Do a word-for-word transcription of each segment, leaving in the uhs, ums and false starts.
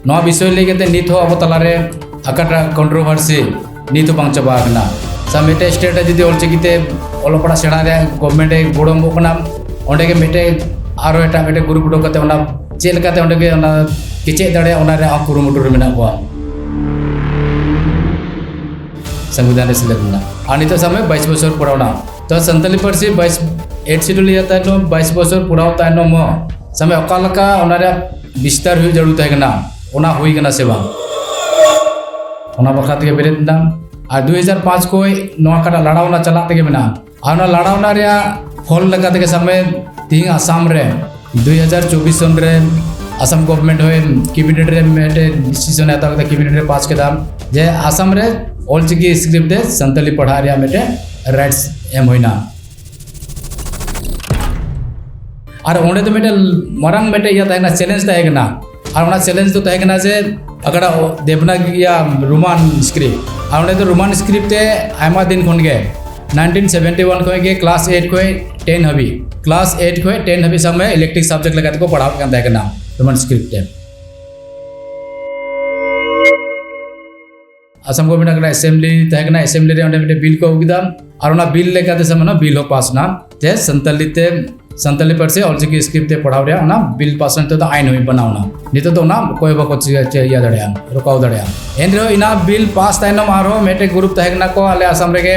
ᱱᱚᱣᱟ ᱵᱤᱥᱚᱭ ᱞᱟᱹᱭ ᱠᱟᱛᱮ ᱱᱤᱛ ᱦᱚᱸ ᱟᱵᱚ ᱛᱟᱞᱟᱨᱮ ᱚᱠᱟᱴᱟᱜ ᱠᱚᱱᱴᱨᱳᱵᱷᱟᱨᱥᱤ ᱱᱤᱛ ᱦᱚᱸ ᱵᱟᱝ ᱪᱟᱵᱟ ᱟᱠᱟᱱᱟ᱾ ᱥᱟ ᱢᱤᱫᱴᱮᱡ ᱥᱴᱮᱴ ᱨᱮ ᱡᱩᱫᱤ ᱚᱞᱪᱤᱠᱤ ᱛᱮ ᱚᱞᱚᱜ ᱯᱟᱲᱦᱟᱜ ᱥᱮᱬᱟ ᱨᱮᱭᱟᱜ ᱜᱚᱵᱷᱢᱮᱱᱴ ᱮ ᱜᱚᱲᱚ ᱮᱢᱚᱜ ᱠᱟᱱᱟ, ᱚᱸᱰᱮ ᱜᱮ ᱢᱤᱫᱴᱮᱡ ᱟᱨᱚ ᱮᱴᱟᱜ ᱢᱤᱫᱴᱮᱡ ᱜᱨᱩᱯ ᱩᱰᱩᱠ ᱠᱟᱛᱮ ᱚᱱᱟ ᱪᱮᱫ ᱞᱮᱠᱟᱛᱮ ᱚᱸᱰᱮ ᱜᱮ ᱚᱱᱟ ᱠᱮᱪᱮᱫ ᱫᱟᱲᱮᱭᱟᱜᱼᱟ, ᱚᱱᱟ ᱨᱮᱭᱟᱜ ᱦᱚᱸ ᱠᱩᱨᱩᱢᱩᱴᱩ ᱨᱮ ᱢᱮᱱᱟᱜ ᱠᱚᱣᱟ᱾ ᱥᱚᱝᱵᱤᱫᱷᱟᱱ ᱨᱮ ᱥᱮᱞᱮᱫ ᱢᱮᱱᱟᱜᱼᱟ᱾ ᱟᱨ ᱱᱤᱛᱚᱜ ᱥᱟᱵ ᱢᱮ ᱵᱟᱭᱤᱥ ᱵᱚᱪᱷᱚᱨ ᱯᱩᱨᱟᱹᱣᱱᱟ, ᱛᱚ ᱥᱟᱱᱛᱟᱞᱤ ᱯᱟᱹᱨᱥᱤ ᱵᱟᱭᱤᱥ, ᱮᱭᱤᱴ ᱥᱤᱰᱩᱞ ᱤᱭᱟᱹ ᱛᱟᱭᱱᱚᱢ ᱵᱟᱭᱤᱥ ᱵᱚᱪᱷᱚᱨ ᱯᱩᱨᱟᱣ ᱛᱟᱭᱱᱚᱢ ᱦᱚᱸ ᱥᱟᱵ ᱢᱮ ᱚᱠᱟ ᱞᱮᱠᱟ ᱚᱱᱟ ᱨᱮᱭᱟᱜ ᱵᱤᱥᱛᱟᱨ ᱦᱩᱭᱩᱜ ᱡᱟᱹᱨᱩᱲ ᱛᱟᱦᱮᱸ ᱠᱟᱱᱟ, ᱚᱱᱟ ᱦᱩᱭ ᱠᱟᱱᱟ ᱥᱮ ᱵᱟᱝ, ᱚᱱᱟ ᱵᱟᱠᱷᱨᱟ ᱛᱮᱜᱮ ᱵᱮᱨᱮᱫ ᱮᱱᱟ᱾ ᱟᱨ ᱫᱩ ᱦᱟᱡᱟᱨ ᱯᱟᱸᱪ ᱠᱷᱚᱱ ᱱᱚᱣᱟ ᱚᱠᱟᱴᱟᱜ ᱞᱟᱲᱟᱣᱱᱟ ᱪᱟᱞᱟᱜ ᱛᱮᱜᱮ ᱢᱮᱱᱟᱜᱼᱟ᱾ ᱟᱨ ᱚᱱᱟ ᱞᱟᱲᱟᱣᱱᱟ ᱨᱮᱭᱟᱜ ᱯᱷᱚᱞ ᱞᱮᱠᱟ ᱛᱮᱜᱮ ᱥᱟᱵ ᱢᱮ ᱛᱤᱦᱤᱧ ᱟᱥᱟᱢ ᱨᱮ ᱫᱩ ᱦᱟᱡᱟᱨ ᱪᱚᱵᱵᱤᱥ ᱥᱚᱱ ᱨᱮ ᱟᱥᱟᱢ ᱜᱚᱵᱷᱢᱮᱱᱴ ᱦᱚᱸ ᱠᱮᱵᱤᱱᱮᱴ ᱨᱮ ᱢᱤᱫᱴᱮᱱ ᱰᱤᱥᱤᱥᱚᱱ ᱮ ᱦᱟᱛᱟᱣ ᱠᱮᱫᱟ, ᱠᱮᱵᱤᱱᱮᱴ ᱨᱮ ᱯᱟᱥ ᱠᱮᱫᱟ ᱡᱮ ᱟᱥᱟᱢ ᱨᱮ ᱚᱞᱪᱤᱠᱤ ᱥᱠᱨᱤᱯᱴ ᱛᱮ ᱥᱟᱱᱛᱟᱞᱤ ᱯᱟᱲᱦᱟᱜ ᱨᱮᱭᱟᱜ ᱢᱤᱫᱴᱮᱱ ᱨᱟᱭᱤᱴᱥ ᱮᱢ ᱦᱩᱭᱱᱟ᱾ ᱟᱨ ᱚᱸᱰᱮ ᱫᱚ ᱢᱤᱫᱴᱮᱱ ᱢᱟᱨᱟᱝ ᱢᱤᱫᱴᱮᱱ ᱤᱭᱟᱹ ᱛᱟᱦᱮᱸ ᱠᱟᱱᱟ, ᱪᱮᱞᱮᱧᱡᱽ ᱛᱟᱦᱮᱸ ᱠᱟᱱᱟ᱾ ᱟᱨ ᱚᱱᱟ ᱪᱮᱞᱮᱧᱡᱽ ᱫᱚ ᱛᱟᱦᱮᱸ ᱠᱟᱱᱟ ᱡᱮ ᱟᱠᱟᱴᱟᱜ ᱫᱮᱵᱽᱱᱟᱜᱽᱨᱤ ᱤᱭᱟᱹ ᱨᱳᱢᱟᱱ ᱥᱠᱨᱤᱯᱴ, ᱟᱨ ᱚᱸᱰᱮ ᱫᱚ ᱨᱳᱢᱟᱱ ᱥᱠᱨᱤᱯᱴ ᱛᱮ ᱟᱭᱢᱟ ᱫᱤᱱ ᱠᱷᱚᱱ ᱜᱮ ᱱᱟᱭᱤᱱᱴᱤᱱ ᱥᱮᱵᱷᱮᱱᱴᱤ ᱳᱣᱟᱱ ᱠᱷᱚᱱ ᱜᱮ ᱠᱞᱟᱥ ᱮᱭᱤᱴ ᱠᱷᱚᱱ ᱴᱮᱱ ᱦᱟᱹᱵᱤᱡ, ᱠᱞᱟᱥ ᱮᱭᱤᱴ ᱠᱷᱚᱱ ᱴᱮᱱ ᱦᱟᱹᱵᱤᱡ ᱥᱟᱵ ᱢᱮ ᱤᱞᱮᱠᱴᱤᱵᱷ ᱥᱟᱵᱡᱮᱠᱴ ᱞᱮᱠᱟ ᱛᱮᱠᱚ ᱯᱟᱲᱦᱟᱣᱮᱫ ᱠᱟᱱ ᱛᱟᱦᱮᱸ ᱠᱟᱱᱟ ᱨᱳᱢᱟᱱ ᱥᱠᱨᱤᱯᱴ ᱛᱮ᱾ ᱟᱥᱟᱢ ᱜᱚᱵᱷᱢᱮᱱᱴ ᱟᱜ ᱮᱥᱮᱢᱵᱞᱤ ᱛᱟᱦᱮᱸ ᱠᱟᱱᱟ, ᱮᱥᱮᱢᱵᱞᱤ ᱨᱮ ᱚᱸᱰᱮ ᱢᱤᱫᱴᱮᱱ ᱵᱤᱞ ᱠᱚ ᱟᱹᱜᱩ ᱠᱮᱫᱟ, ᱟᱨ ᱚᱱᱟ ᱵᱤᱞ ᱞᱮᱠᱟᱛᱮ ᱥᱟᱵ ᱢᱮ ᱚᱱᱟ ᱵᱤᱞ ᱦᱚᱸ ᱯᱟᱥ ᱮᱱᱟ ᱡᱮ ᱥᱟᱱᱛᱟᱞᱤ ᱛᱮ, ᱥᱟᱱᱛᱟᱞᱤ ᱯᱟᱹᱨᱥᱤ ᱚᱞᱪᱤᱠᱤ ᱥᱠᱨᱤᱯᱴ ᱛᱮ ᱯᱟᱲᱦᱟᱣ ᱨᱮᱭᱟᱜ ᱚᱱᱟ ᱵᱤᱞ ᱯᱟᱥ ᱮᱱᱟ᱾ ᱱᱤᱛᱚᱜ ᱫᱚ ᱟᱭᱤᱱ ᱦᱩᱭ ᱵᱮᱱᱟᱣ ᱮᱱᱟ, ᱱᱤᱛᱚᱜ ᱫᱚ ᱚᱱᱟ ᱚᱠᱚᱭ ᱦᱚᱸ ᱵᱟᱠᱚ ᱪᱤᱠᱟᱹ ᱤᱭᱟᱹ ᱫᱟᱲᱮᱭᱟᱜᱼᱟ, ᱨᱚᱠᱟᱣ ᱫᱟᱲᱮᱭᱟᱜᱼᱟ᱾ ᱮᱱ ᱨᱮᱦᱚᱸ ᱚᱱᱟ ᱵᱤᱞ ᱯᱟᱥ ᱛᱟᱭᱱᱚᱢ ᱟᱨᱦᱚᱸ ᱢᱤᱫᱴᱮᱡ ᱜᱨᱩᱯ ᱛᱟᱦᱮᱸ ᱠᱟᱱᱟ ᱠᱚ ᱟᱞᱮ ᱟᱥᱟᱢ ᱨᱮᱜᱮ,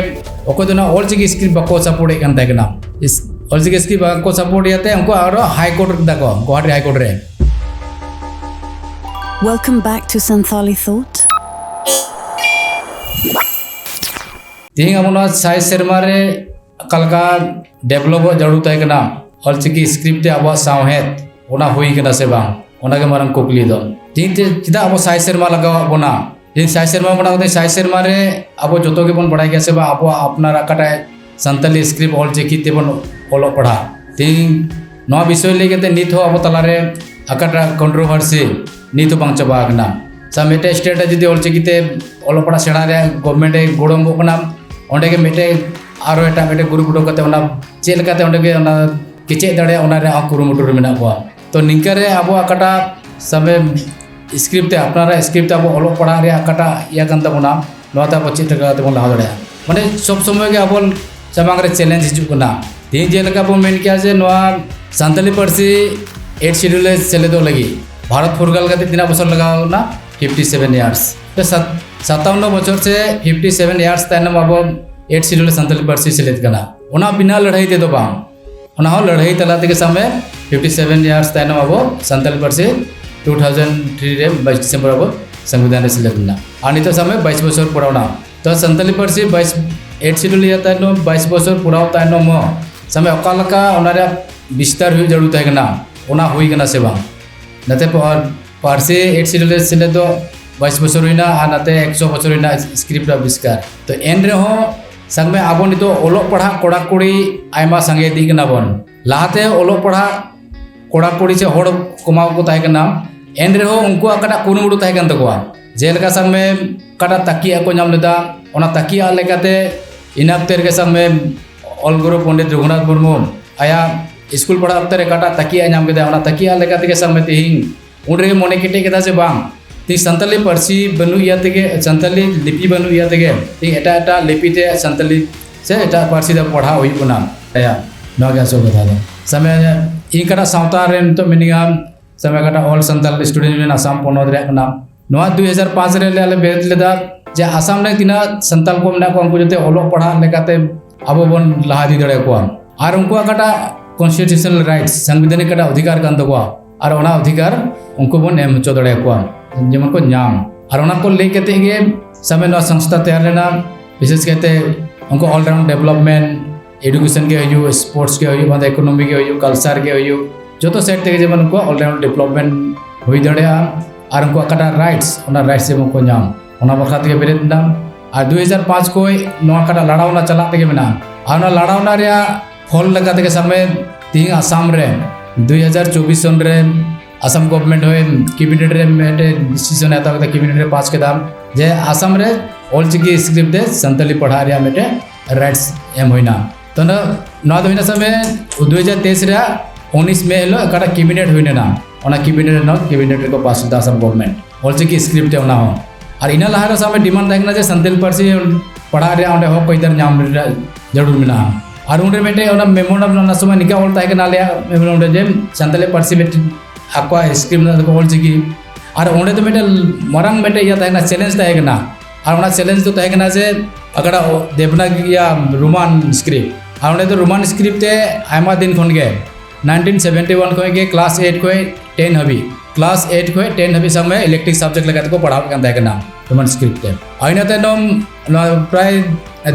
ᱚᱠᱚᱭ ᱫᱚ ᱚᱱᱟ ᱚᱞᱪᱤᱠᱤ ᱥᱠᱨᱤᱯᱴ ᱵᱟᱠᱚ ᱥᱟᱯᱳᱨᱴ ᱮᱫ ᱠᱟᱱ ᱛᱟᱦᱮᱸ ᱠᱟᱱᱟ᱾ ᱚᱞᱪᱤᱠᱤ ᱥᱠᱨᱤᱯᱴ ᱵᱟᱠᱚ ᱥᱟᱯᱳᱨᱴ ᱤᱭᱟᱹᱛᱮ ᱩᱱᱠᱩ ᱟᱨᱦᱚᱸ ᱦᱟᱭ ᱠᱳᱨᱴ ᱠᱮᱫᱟ ᱠᱚ, ᱜᱳᱦᱟᱴᱤ ᱦᱟᱭ ᱠᱳᱨᱴ ᱨᱮ᱾ Welcome back to Santhali Thought. ᱛᱮᱦᱤᱧ ᱟᱵᱚ ᱱᱚᱣᱟ ᱥᱟᱭ ᱥᱮᱨᱢᱟ ᱨᱮ ᱚᱠᱟ ᱞᱮᱠᱟ ᱰᱮᱵᱷᱞᱚᱯᱚᱜ ᱡᱟᱹᱨᱩᱲ ᱛᱟᱦᱮᱸ ᱠᱟᱱᱟ, ᱚᱞᱪᱤᱠᱤ ᱥᱠᱨᱤᱯᱴ ᱛᱮ ᱟᱵᱚᱣᱟᱜ ᱥᱟᱶᱦᱮᱫ ᱚᱱᱟ ᱦᱩᱭ ᱠᱟᱱᱟ ᱥᱮ ᱵᱟᱝ, ᱚᱱᱟ ᱜᱮ ᱢᱟᱨᱟᱝ ᱠᱩᱠᱞᱤ ᱫᱚ᱾ ᱛᱮᱦᱤᱧ ᱛᱮ ᱪᱮᱫᱟᱜ ᱟᱵᱚ ᱥᱟᱭ ᱥᱮᱨᱢᱟ ᱞᱟᱜᱟᱣᱟᱜ ᱵᱚᱱᱟ? ᱛᱮᱦᱤᱧ ᱥᱟᱭ ᱥᱮᱨᱢᱟ ᱵᱚᱱᱟ, ᱥᱟᱭ ᱥᱮᱨᱢᱟ ᱨᱮ ᱟᱵᱚ ᱡᱚᱛᱚ ᱜᱮᱵᱚᱱ ᱵᱟᱲᱟᱭ ᱜᱮᱭᱟ ᱥᱮ ᱵᱟᱝ, ᱟᱵᱚᱣᱟᱜ ᱟᱯᱱᱟᱨ ᱚᱠᱟᱴᱟᱜ ᱥᱟᱱᱛᱟᱞᱤ ᱥᱠᱨᱤᱯᱴ ᱚᱞᱪᱤᱠᱤ ᱛᱮᱵᱚᱱ ᱚᱞᱚᱜ ᱯᱟᱲᱦᱟᱜ᱾ ᱛᱮᱦᱤᱧ ᱱᱚᱣᱟ ᱵᱤᱥᱚᱭ ᱞᱟᱹᱭ ᱠᱟᱛᱮ ᱱᱤᱛ ᱦᱚᱸ ᱟᱵᱚ ᱛᱟᱞᱟᱨᱮ ᱚᱠᱟᱴᱟᱜ ᱠᱚᱱᱴᱨᱳᱵᱷᱟᱨᱥᱤ ᱱᱤᱛ ᱦᱚᱸ ᱵᱟᱝ ᱪᱟᱵᱟ ᱟᱠᱟᱱᱟ᱾ ᱥᱟ ᱢᱤᱫᱴᱮᱡ ᱥᱴᱮᱴ ᱨᱮ ᱡᱩᱫᱤ ᱚᱞᱪᱤᱠᱤ ᱛᱮ ᱚᱞᱚᱜ ᱯᱟᱲᱦᱟᱜ ᱥᱮᱬᱟ ᱨᱮ ᱜᱚᱵᱷᱢᱮᱱᱴ ᱮ ᱜᱚᱲᱚ ᱮᱢᱚᱜ ᱠᱟᱱᱟ, ᱚᱸᱰᱮ ᱜᱮ ᱢᱤᱫᱴᱮᱡ ᱟᱨᱚ ᱮᱴᱟᱜ ᱢᱤᱫᱴᱮᱡ ᱜᱨᱩᱯ ᱩᱰᱩᱠ ᱠᱟᱛᱮ ᱚᱱᱟ ᱪᱮᱫ ᱞᱮᱠᱟᱛᱮ ᱚᱸᱰᱮ ᱜᱮ ᱚᱱᱟ ᱠᱮᱪᱮᱫ ᱫᱟᱲᱮᱭᱟᱜᱼᱟ, ᱚᱱᱟ ᱨᱮᱭᱟᱜ ᱦᱚᱸ ᱠᱩᱨᱩᱢᱩᱴᱩ ᱨᱮ ᱢᱮᱱᱟᱜ ᱠᱚᱣᱟ᱾ ᱛᱚ ᱱᱤᱝᱠᱟᱹ ᱨᱮ ᱟᱵᱚᱣᱟᱜ ᱚᱠᱟᱴᱟᱜ ᱥᱟᱵ ᱢᱮ ᱥᱠᱨᱤᱯᱴ ᱛᱮ, ᱟᱯᱱᱟᱨᱟᱜ ᱥᱠᱨᱤᱯᱴ ᱛᱮ ᱟᱵᱚ ᱚᱞᱚᱜ ᱯᱟᱲᱦᱟᱜ ᱨᱮᱭᱟᱜ ᱚᱠᱟᱴᱟᱜ ᱤᱭᱟᱹ ᱠᱟᱱ ᱛᱟᱵᱚᱱᱟ, ᱱᱚᱣᱟ ᱛᱮ ᱟᱵᱚ ᱪᱮᱫ ᱞᱮᱠᱟ ᱠᱟᱛᱮ ᱵᱚᱱ ᱞᱟᱦᱟ ᱫᱟᱲᱮᱭᱟᱜᱼᱟ᱾ ᱢᱟᱱᱮ ᱥᱚᱵ ᱥᱚᱢᱚᱭ ᱜᱮ ᱟᱵᱚ ᱥᱟᱢᱟᱝ ᱨᱮ ᱪᱮᱞᱮᱧᱡᱽ ᱦᱤᱡᱩᱜ ᱠᱟᱱᱟ᱾ ᱛᱮᱦᱮᱧ ᱡᱮᱞᱮᱠᱟ ᱵᱚᱱ ᱢᱮᱱ ᱠᱮᱭᱟ ᱡᱮ ᱱᱚᱣᱟ ᱥᱟᱱᱛᱟᱞᱤ ᱯᱟᱹᱨᱥᱤ ᱮᱭᱤᱴ ᱥᱤᱰᱤᱭᱩᱞ ᱨᱮ ᱥᱮᱞᱮᱫᱚᱜ ᱞᱟᱹᱜᱤᱫ ᱵᱷᱟᱨᱚᱛ ᱯᱷᱩᱨᱜᱟᱞ ᱠᱟᱛᱮ ᱛᱤᱱᱟᱹᱜ ᱵᱚᱪᱷᱚᱨ ᱞᱟᱜᱟᱣ ᱮᱱᱟ? Fifty seven years. ᱥᱟᱛᱟᱣᱱᱚ ᱵᱚᱪᱷᱚᱨ ᱥᱮ ᱯᱷᱤᱯᱴᱤ ᱥᱮᱵᱷᱮᱱ ᱤᱭᱟᱨᱥ ᱛᱟᱭᱱᱚᱢ ᱟᱵᱚ ᱮᱭᱤᱴ ᱥᱤᱰᱤᱭᱩᱞ ᱨᱮ ᱥᱟᱱᱛᱟᱞᱤ ᱯᱟᱹᱨᱥᱤ ᱥᱮᱞᱮᱫ ᱠᱟᱱᱟ᱾ ᱚᱱᱟ ᱵᱤᱱᱟᱹ ᱞᱟᱹᱲᱦᱟᱹᱭ ᱛᱮᱫᱚ ᱵᱟᱝ, ᱚᱱᱟ ᱦᱚᱸ ᱞᱟᱹᱲᱦᱟᱹᱭ ᱛᱟᱞᱟ ᱛᱮᱜᱮ ᱥᱟᱵ ᱢᱮ ᱯᱷᱤᱯᱴᱤ ᱥᱮᱵᱷᱮᱱ ᱤᱭᱟᱨᱥ ᱛᱟᱭᱱᱚᱢ ᱟᱵᱚ ᱥᱟᱱᱛᱟᱞᱤ ᱯᱟᱹᱨᱥᱤ ᱴᱩ ᱛᱷᱟᱣᱡᱮᱱᱰ ᱛᱷᱨᱤ ᱨᱮ ᱵᱟᱭᱤᱥ ᱰᱤᱥᱮᱢᱵᱚᱨ ᱟᱵᱚ ᱥᱚᱝᱵᱤᱫᱷᱟᱱ ᱨᱮ ᱥᱮᱞᱮᱫ ᱞᱮᱱᱟ᱾ ᱟᱨ ᱱᱤᱛᱚᱜ ᱥᱟᱵ ᱢᱮ ᱵᱟᱭᱤᱥ ᱵᱚᱪᱷᱚᱨ ᱯᱩᱨᱟᱣᱱᱟ᱾ ᱛᱚ ᱥᱟᱱᱛᱟᱞᱤ ᱯᱟᱹᱨᱥᱤ ᱵᱟᱭᱤᱥ, ᱮᱭᱤᱴ ᱥᱤᱰᱤᱭᱩᱞ ᱤᱭᱟᱹ ᱛᱟᱭᱱᱚᱢ ᱵᱟᱭᱤᱥ ᱵᱚᱪᱷᱚᱨ ᱯᱩᱨᱟᱣ ᱛᱟᱭᱱᱚᱢ ᱦᱚᱸ ᱥᱟᱵ ᱢᱮ ᱚᱠᱟ ᱞᱮᱠᱟ ᱚᱱᱟ ᱨᱮᱭᱟᱜ ᱵᱤᱥᱛᱟᱨ ᱦᱩᱭ ᱡᱟᱹᱨᱩᱲ ᱛᱟᱦᱮᱸ ᱠᱟᱱᱟ, ᱚᱱᱟ ᱦᱩᱭ ᱠᱟᱱᱟ ᱥᱮ ᱵᱟᱝ? ᱱᱟᱛᱮ ᱯᱟᱹᱨᱥᱤ ᱮᱭᱤᱴ ᱥᱤᱰᱤᱭᱩᱞ ᱨᱮ ᱥᱮᱞᱮᱫ ᱫᱚ ᱵᱟᱭᱤᱥ ᱵᱚᱪᱷᱚᱨ ᱦᱩᱭᱱᱟ ᱟᱨ ᱱᱟᱛᱮ ᱮᱠᱥᱚ ᱵᱚᱪᱷᱚᱨ ᱦᱩᱭᱱᱟ ᱥᱠᱨᱤᱯᱴ ᱟᱵᱤᱥᱠᱟᱨ᱾ ᱛᱚ ᱮᱱ ᱨᱮᱦᱚᱸ ᱥᱟᱵ ᱢᱮ ᱟᱵᱚ ᱱᱤᱛᱚᱜ ᱚᱞᱚᱜ ᱯᱟᱲᱦᱟᱜ ᱠᱚᱲᱟ ᱠᱩᱲᱤ ᱟᱭᱢᱟ ᱥᱟᱸᱜᱮ ᱤᱫᱤᱜ ᱠᱟᱱᱟ ᱵᱚᱱ᱾ ᱞᱟᱦᱟᱛᱮ ᱚᱞᱚᱜ ᱯᱟᱲᱦᱟᱜ ᱠᱚᱲᱟ ᱠᱩᱲᱤ ᱥᱮ ᱦᱚᱲ ᱠᱚᱢᱟᱣ ᱠᱚ ᱛᱟᱦᱮᱸ ᱠᱟᱱᱟ, ᱮᱱ ᱨᱮᱦᱚᱸ ᱩᱱᱠᱩᱣᱟᱜ ᱚᱠᱟᱴᱟᱜ ᱠᱩᱨᱩᱢᱩᱴᱩ ᱛᱟᱦᱮᱸ ᱠᱟᱱ ᱛᱟᱠᱚᱣᱟ᱾ ᱡᱮᱞᱮᱠᱟ ᱥᱟᱵ ᱢᱮ ᱚᱠᱟᱴᱟᱜ ᱛᱟᱹᱠᱤᱭᱟᱜ ᱠᱚ ᱧᱟᱢ ᱞᱮᱫᱟ, ᱚᱱᱟ ᱛᱟᱹᱠᱤᱭᱟᱜ ᱞᱮᱠᱟᱛᱮ ᱤᱱᱟᱹ ᱚᱠᱛᱮ ᱨᱮᱜᱮ ᱥᱟᱵ ᱢᱮ ᱚᱞ ᱜᱩᱨᱩ ᱯᱚᱱᱰᱤᱛ ᱨᱚᱜᱷᱩᱱᱟᱛᱷ ᱢᱩᱨᱢᱩ ᱟᱭᱟᱜ ᱥᱠᱩᱞ ᱯᱟᱲᱦᱟᱜ ᱚᱠᱛᱮ ᱨᱮ ᱚᱠᱟᱴᱟᱜ ᱛᱟᱹᱠᱤᱭᱟᱜ ᱧᱟᱢ ᱠᱮᱫᱟ, ᱚᱱᱟ ᱛᱟᱹᱠᱤᱭᱟᱜ ᱞᱮᱠᱟ ᱛᱮᱜᱮ ᱥᱟᱵ ᱢᱮ ᱛᱮᱦᱮᱧ ᱩᱱ ᱨᱮᱜᱮ ᱢᱚᱱᱮ ᱠᱮᱴᱮᱡ ᱠᱮᱫᱟ ᱡᱮ ᱵᱟᱝ, ᱛᱮᱦᱮᱧ ᱥᱟᱱᱛᱟᱞᱤ ᱯᱟᱹᱨᱥᱤ ᱵᱟᱹᱱᱩᱜ ᱤᱭᱟᱹ ᱛᱮᱜᱮ, ᱥᱟᱱᱛᱟᱞᱤ ᱞᱤᱯᱤ ᱵᱟᱹᱱᱩᱜ ᱤᱭᱟᱹ ᱛᱮᱜᱮ ᱛᱮᱦᱮᱧ ᱮᱴᱟᱜ ᱮᱴᱟᱜ ᱞᱤᱯᱤ ᱛᱮ ᱥᱟᱱᱛᱟᱞᱤ ᱥᱮ ᱮᱴᱟᱜ ᱯᱟᱹᱨᱥᱤ ᱛᱮ ᱯᱟᱲᱦᱟᱣ ᱦᱩᱭᱩᱜ ᱠᱟᱱᱟ᱾ ᱱᱚᱣᱟ ᱜᱮ ᱟᱥᱚᱞ ᱠᱟᱛᱷᱟ ᱫᱚ᱾ ᱥᱟᱵ ᱢᱮ ᱤᱧ ᱚᱠᱟᱴᱟᱜ ᱥᱟᱶᱛᱟ ᱨᱮ ᱱᱤᱛᱚᱜ ᱢᱤᱱᱟᱹᱧᱟ, ᱥᱟᱵ ᱢᱮ ᱚᱠᱟᱴᱟᱜ All Santal Student Union Assam ᱯᱚᱱᱚᱛ ᱨᱮᱭᱟᱜ ᱠᱟᱱᱟ᱾ ᱱᱚᱣᱟ ᱫᱩᱭ ᱦᱟᱡᱟᱨ ᱯᱟᱸᱪ ᱨᱮ ᱟᱞᱮ ᱵᱮᱨᱮᱫ ᱞᱮᱫᱟ ᱡᱮ ᱟᱥᱟᱢ ᱨᱮ ᱛᱤᱱᱟᱹᱜ ᱥᱟᱱᱛᱟᱞ ᱠᱚ ᱢᱮᱱᱟᱜ ᱠᱚᱣᱟ, ᱩᱱᱠᱩ ᱡᱟᱛᱮ ᱚᱞᱚᱜ ᱯᱟᱲᱦᱟᱜ ᱞᱮᱠᱟᱛᱮ ᱟᱵᱚ ᱵᱚᱱ ᱞᱟᱦᱟ ᱤᱫᱤ ᱫᱟᱲᱮᱭᱟᱠᱚᱣᱟ᱾ ᱟᱨ ᱩᱱᱠᱩᱣᱟᱜ ᱚᱠᱟᱴᱟᱜ constitutional rights, ᱥᱟᱝᱵᱤᱫᱷᱟᱱᱤᱠ ᱚᱠᱟᱴᱟᱜ ᱚᱫᱷᱤᱠᱟᱨ ᱠᱟᱱ ᱛᱟᱠᱚᱣᱟ, ᱟᱨ ᱚᱱᱟ ᱚᱫᱷᱤᱠᱟᱨ ᱩᱱᱠᱩ ᱵᱚᱱ ᱮᱢ ᱦᱚᱪᱚ ᱫᱟᱲᱮᱭᱟᱠᱚᱣᱟ, ᱡᱮᱢᱚᱱ ᱠᱚ ᱧᱟᱢ᱾ ᱟᱨ ᱚᱱᱟ ᱠᱚ ᱞᱟᱹᱭ ᱠᱟᱛᱮ ᱜᱮ ᱥᱟᱵ ᱢᱮ ᱱᱚᱣᱟ ᱥᱚᱝᱥᱛᱷᱟ ᱛᱮᱭᱟᱨ ᱞᱮᱱᱟ᱾ ᱵᱤᱥᱮᱥ ᱠᱟᱭᱛᱮ ᱩᱱᱠᱩ all round development, education ᱜᱮ ᱦᱩᱭᱩᱜ, sports ᱜᱮ ᱦᱩᱭᱩᱜ, ᱢᱟᱱᱮ economy ᱜᱮ ᱦᱩᱭᱩᱜ, culture ᱜᱮ ᱦᱩᱭᱩᱜ, ᱡᱚᱛᱚ side ᱛᱮᱜᱮ ᱡᱮᱢᱚᱱ ᱩᱱᱠᱩᱣᱟᱜ all round development ᱦᱩᱭ ᱫᱟᱲᱮᱭᱟᱜᱼᱟ᱾ ᱟᱨ ᱩᱱᱠᱩᱣᱟᱜ ᱚᱠᱟᱴᱟᱜ rights, ᱚᱱᱟ rights ᱡᱮᱢᱚᱱ ᱠᱚ ᱧᱟᱢ, ᱚᱱᱟ ᱵᱟᱠᱷᱨᱟ ᱛᱮᱜᱮ ᱵᱮᱨᱮᱫ ᱮᱱᱟ᱾ ᱟᱨ ᱫᱩᱭ ᱦᱟᱡᱟᱨ ᱯᱟᱸᱪ ᱠᱷᱚᱱ ᱱᱚᱣᱟ ᱚᱠᱟᱴᱟᱜ ᱞᱟᱲᱟᱣᱱᱟ ᱪᱟᱞᱟᱜ ᱛᱮᱜᱮ ᱢᱮᱱᱟᱜᱼᱟ᱾ ᱟᱨ ᱚᱱᱟ ᱞᱟᱲᱟᱣᱱᱟ ᱨᱮᱭᱟᱜ ᱯᱷᱚᱞ ᱞᱮᱠᱟ ᱛᱮᱜᱮ ᱥᱟᱵ ᱢᱮ ᱛᱤᱦᱤᱧ ᱟᱥᱟᱢ ᱨᱮ ᱫᱩᱭ ᱦᱟᱡᱟᱨ ᱪᱚᱵᱵᱤᱥ ᱥᱚᱱ ᱨᱮ ᱟᱥᱟᱢ government ᱦᱚᱸ cabinet ᱨᱮ ᱢᱤᱫᱴᱮᱱ decision ᱮ ᱦᱟᱛᱟᱣ ᱠᱮᱫᱟ, cabinet ᱨᱮ pass ᱠᱮᱫᱟ ᱡᱮ ᱟᱥᱟᱢ ᱨᱮ ᱚᱞᱪᱤᱠᱤ script ᱛᱮ ᱥᱟᱱᱛᱟᱞᱤ ᱯᱟᱲᱦᱟᱜ ᱨᱮᱭᱟᱜ ᱢᱤᱫᱴᱮᱱ rights ᱮᱢ ᱦᱩᱭᱱᱟ᱾ ᱛᱚ ᱱᱚᱣᱟ ᱫᱚ ᱦᱩᱭᱱᱟ ᱥᱟᱵ ᱢᱮ ᱫᱩᱭ ᱦᱟᱡᱟᱨ ᱛᱮᱭᱤᱥ ᱨᱮᱭᱟᱜ ᱩᱱᱤᱥ ᱢᱮ ᱦᱤᱞᱳᱜ ᱚᱠᱟᱴᱟᱜ cabinet ᱦᱩᱭ ᱞᱮᱱᱟ᱾ ᱚᱱᱟ ᱠᱮᱵᱤᱱᱮᱴ ᱨᱮᱱᱟᱜ ᱠᱮᱵᱤᱱᱮᱴ ᱨᱮᱠᱚ ᱯᱟᱥ ᱞᱮᱫᱟ ᱟᱥᱟᱢ ᱜᱚᱵᱷᱚᱨᱱᱢᱮᱱᱴ ᱚᱞᱪᱤᱠᱤ ᱥᱠᱨᱤᱯᱴ ᱛᱮ ᱚᱱᱟ ᱦᱚᱸ᱾ ᱟᱨ ᱤᱱᱟᱹ ᱞᱟᱦᱟ ᱨᱮ ᱥᱟᱵ ᱢᱮ ᱰᱤᱢᱟᱱᱰ ᱛᱟᱦᱮᱸ ᱠᱟᱱᱟ ᱡᱮ ᱥᱟᱱᱛᱟᱲᱤ ᱯᱟᱹᱨᱥᱤ ᱯᱟᱲᱦᱟᱜ ᱨᱮᱭᱟᱜ ᱚᱸᱰᱮ ᱦᱚᱠ ᱟᱹᱭᱫᱟᱹᱨ ᱧᱟᱢ ᱨᱮᱭᱟᱜ ᱡᱟᱹᱨᱩᱲ ᱢᱮᱱᱟᱜᱼᱟ᱾ ᱟᱨ ᱚᱸᱰᱮ ᱢᱤᱫᱴᱮᱡ ᱚᱱᱟ ᱢᱮᱢᱳᱨᱟᱱᱰᱟᱢ ᱚᱱᱟ ᱥᱚᱢᱚᱭ ᱱᱤᱝᱠᱟ ᱚᱞ ᱛᱟᱦᱮᱸ ᱠᱟᱱᱟ ᱟᱞᱮᱭᱟᱜ ᱢᱮᱢᱳᱨᱟᱱᱰᱟᱢ ᱨᱮ ᱡᱮ ᱥᱟᱱᱛᱟᱲᱤ ᱯᱟᱹᱨᱥᱤ ᱢᱤᱫᱴᱮᱱ ᱟᱠᱚᱣᱟᱜ ᱥᱠᱨᱤᱯᱴ ᱢᱮᱱᱟᱜ ᱛᱟᱠᱚᱣᱟ ᱚᱞᱪᱤᱠᱤ᱾ ᱟᱨ ᱚᱸᱰᱮ ᱫᱚ ᱢᱤᱫᱴᱮᱱ ᱢᱟᱨᱟᱝ ᱢᱤᱫᱴᱮᱡ ᱤᱭᱟᱹ ᱛᱟᱦᱮᱸ ᱠᱟᱱᱟ, ᱪᱮᱞᱮᱧᱡᱽ ᱛᱟᱦᱮᱸ ᱠᱟᱱᱟ᱾ ᱟᱨ ᱚᱱᱟ ᱪᱮᱞᱮᱧᱡᱽ ᱫᱚ ᱛᱟᱦᱮᱸ ᱠᱟᱱᱟ ᱡᱮ ᱚᱠᱟᱴᱟᱜ ᱫᱮᱵᱽᱱᱟᱜᱽᱨᱤ ᱤᱭᱟᱹ ᱨᱳᱢᱟᱱ ᱥᱠᱨᱤᱯᱴ᱾ ᱟᱨ ᱚᱸᱰᱮ ᱫᱚ ᱨᱳᱢᱟᱱ ᱥᱠᱨᱤᱯᱴ ᱛᱮ ᱟᱭᱢᱟ ᱫᱤᱱ ᱠᱷᱚᱱ ᱜᱮ, ᱱᱟᱭᱤᱱᱴᱤᱱ ᱥᱮᱵᱷᱮᱱᱴᱤ ᱳᱣᱟᱱ ᱠᱷᱚᱱ ᱜᱮ ᱠᱞᱟᱥ ᱮᱭᱤᱴ ᱠᱷᱚᱱ ᱴᱮᱱ ᱦᱟᱹᱵᱤᱡ, ᱠᱞᱟᱥ ᱮᱭᱤᱴ ᱠᱷᱚᱱ ᱴᱮᱱ ᱦᱟᱹᱵᱤᱡ ᱥᱟᱵ ᱢᱮ ᱤᱞᱮᱠᱴᱤᱠ ᱥᱟᱵᱡᱮᱠᱴ ᱞᱮᱠᱟ ᱛᱮᱠᱚ ᱯᱟᱲᱦᱟᱣᱮᱫ ᱠᱟᱱ ᱛᱟᱦᱮᱸ ᱠᱟᱱᱟ ᱨᱳᱢᱟᱱ ᱥᱠᱨᱤᱯᱴ ᱛᱮ᱾ ᱟᱨ ᱤᱱᱟᱹ ᱛᱟᱭᱱᱚᱢ ᱱᱚᱣᱟ ᱯᱨᱟᱭ